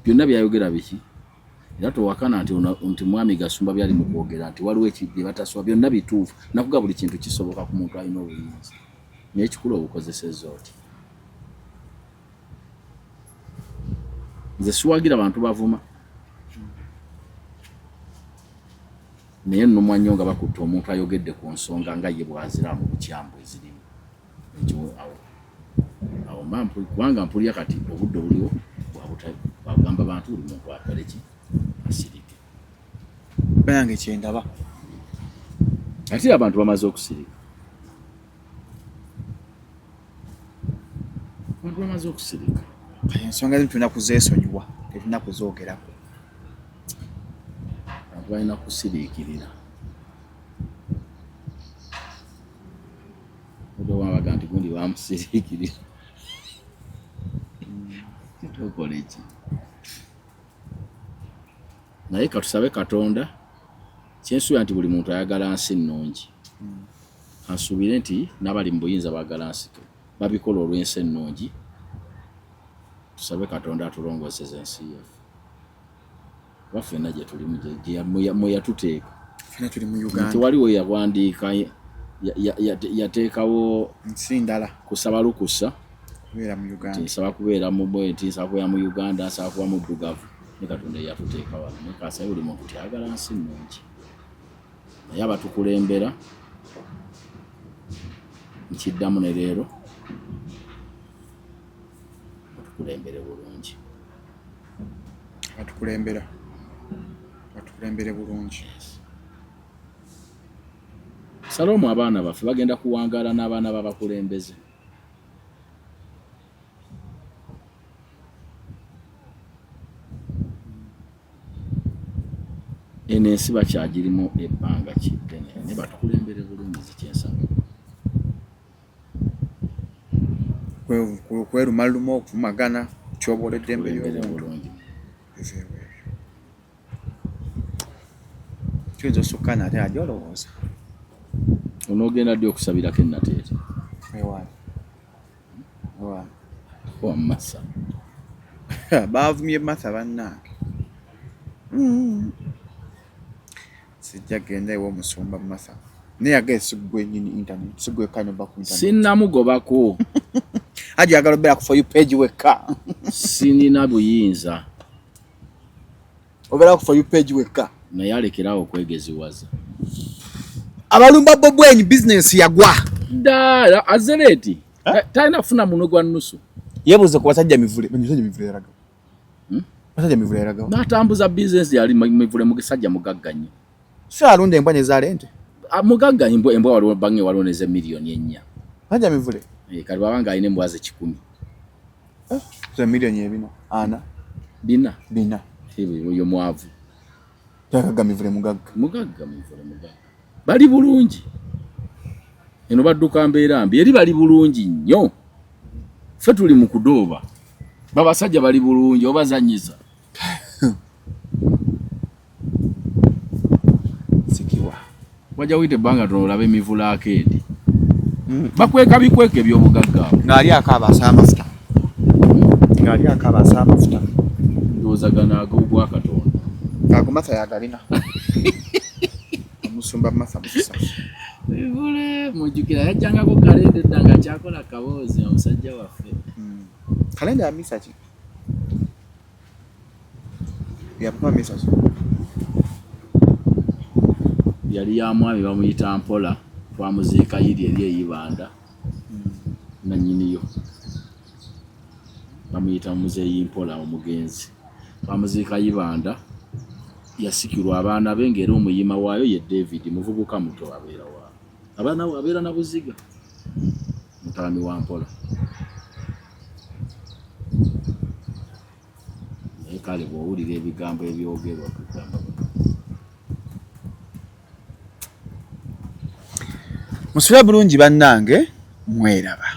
Byonna byayogera biki? Era towakana nti nti mwami Gasumba byali mu kwogera nti waliwo bye batasobola, byonna bituufu. Nakuga buli kintu kisoboka ku muntu alina obuyinza. Naye ekikulu obukozesezza oti. Nze siwagira bantu bavuma. Naye nnumwa nnyo nga bakutte omuntu ayogedde ku nsonga nga ye bw'azira mu bukyamu ezirimu. Ekyo awo awo mba kubanga mpulira kati obudde obuliwo bwagamba bantu buli muntu akole ki asirike. Banange kyendaba. Ate abantu bamaze okusirika. Abantu bamaze okusirika. Ensonga ezimu tulina kuzeesonyiwa, tetulina kuzoogerako. Abantu balina kusiriikirira. Obaga nti gundi bamusiriikirira. Tukola eki? Naye katusabe Katonda, kyensuubira nti buli muntu ayagala nsi nnungi. Kansuubire nti n'abali mu buyinza baagala nsi, babikola olw'ensi ennungi. Tusabe Katonda atulongooseze ensi yaffe. Kuba ffenna gye tulimu mwe yatuteeka. Ffenna tuli mu Uganda. Tewaliwo yawandiika yateekawo nsi ndala kusaba lukusa kubeera mu Uganda. Nti nsaba kubeera mu bwenti, nsaba kubeera mu Uganda, nsaba kuba muddugavu. Ne Katonda yatuteeka wano. Naye kasabe buli muntu tyagala nsi nnungi. Naye abatukulembera nkiddamu ne leero batukulembere bulungi. Abatukulembera batukulembere bulungi. Salomu abaana baffe bagenda kuwangaala n'abaana b'abakulembeze. Eno ensi bakyagirimu ebbanga kiddene naye batukulembere bulungi zikyensaba. Kwerumaluma okuvumagana kutyobola eddembe Tukulembere ly'obuntu. bulungi. Biveewo ebyo. Tuyinza osukka nate ate olowooza. Onoogenda ddi okusabirako e Nateete? Ewaani. Ewaani. Wa Masa. Baavumye Martha bannange. Sijja genda ew'omusumba Martha. Naye yagee si ggwe nnyini internet, si ggwe wekka n'obba ku internet. Sinnamugobako. Haji ayagala obeera ku for you page wekka. Sinina buyinza. Obeera ku for you page wekka. Naye alekerawo okwegeziwaza. Abalumba Bobi Wine business yagwa. Dda azereeti talina kufuna munwe gwa nnusu. Yeebuuze ku basajja mivule. Basajja mivule yalagawa. Basajja mivule yalagawa. N'atambuza business yali mivule musajja mugagga nnyo. Si alunda embwa ne zaala ente? Mugagga embwa waliwo bange waliwo neze miliyoni 4. Basajja mivule. Kati bw'aba ng'alina embwa ze 100. Ze miliyoni 4. 4. 4. 4. Oyo mwavu. Tagagga mivule mugagga. Mugagga mivule mugagga. Bali bulungi. Eno badduka mbeera mbi eri bali bulungi nnyo. Ffe tuli mu kudooba. Babasajja bali bulungi obazanyiza. Sikiwa. Wajja wuyita ebbanga tono olabe emivule akeedi. Bakweka bikweka eby'obugagga abo. Ng'ali akaaba asa amafuta. Ng'ali akaaba asa amafuta. Ndowooza gano ag'ogwa Katonda. Ago Martha yagalina. Omusumba Martha Mukisa. Mivule mujjukira yajjangako kalenda edda nga akyakola kaboozi omusajja waffe. Kalenda ya misa ki? Ya papa misa ki? Yali ya mwami bamuyita Mpola, twamuziika yiri eri eyibanda nannyiniyo bamuyita Muzeeyi Mpola omugenzi. Twamuziika Ibanda, yasikirwa abaana be ng'era omuyima waayo ye David, muvubuka muto abeera wa abaana abeera na Buziga, mutabani wa Mpola. Naye kale bw'owulira ebigambo ebyogerwa kugamba Musule bulungi bannange, mweraba.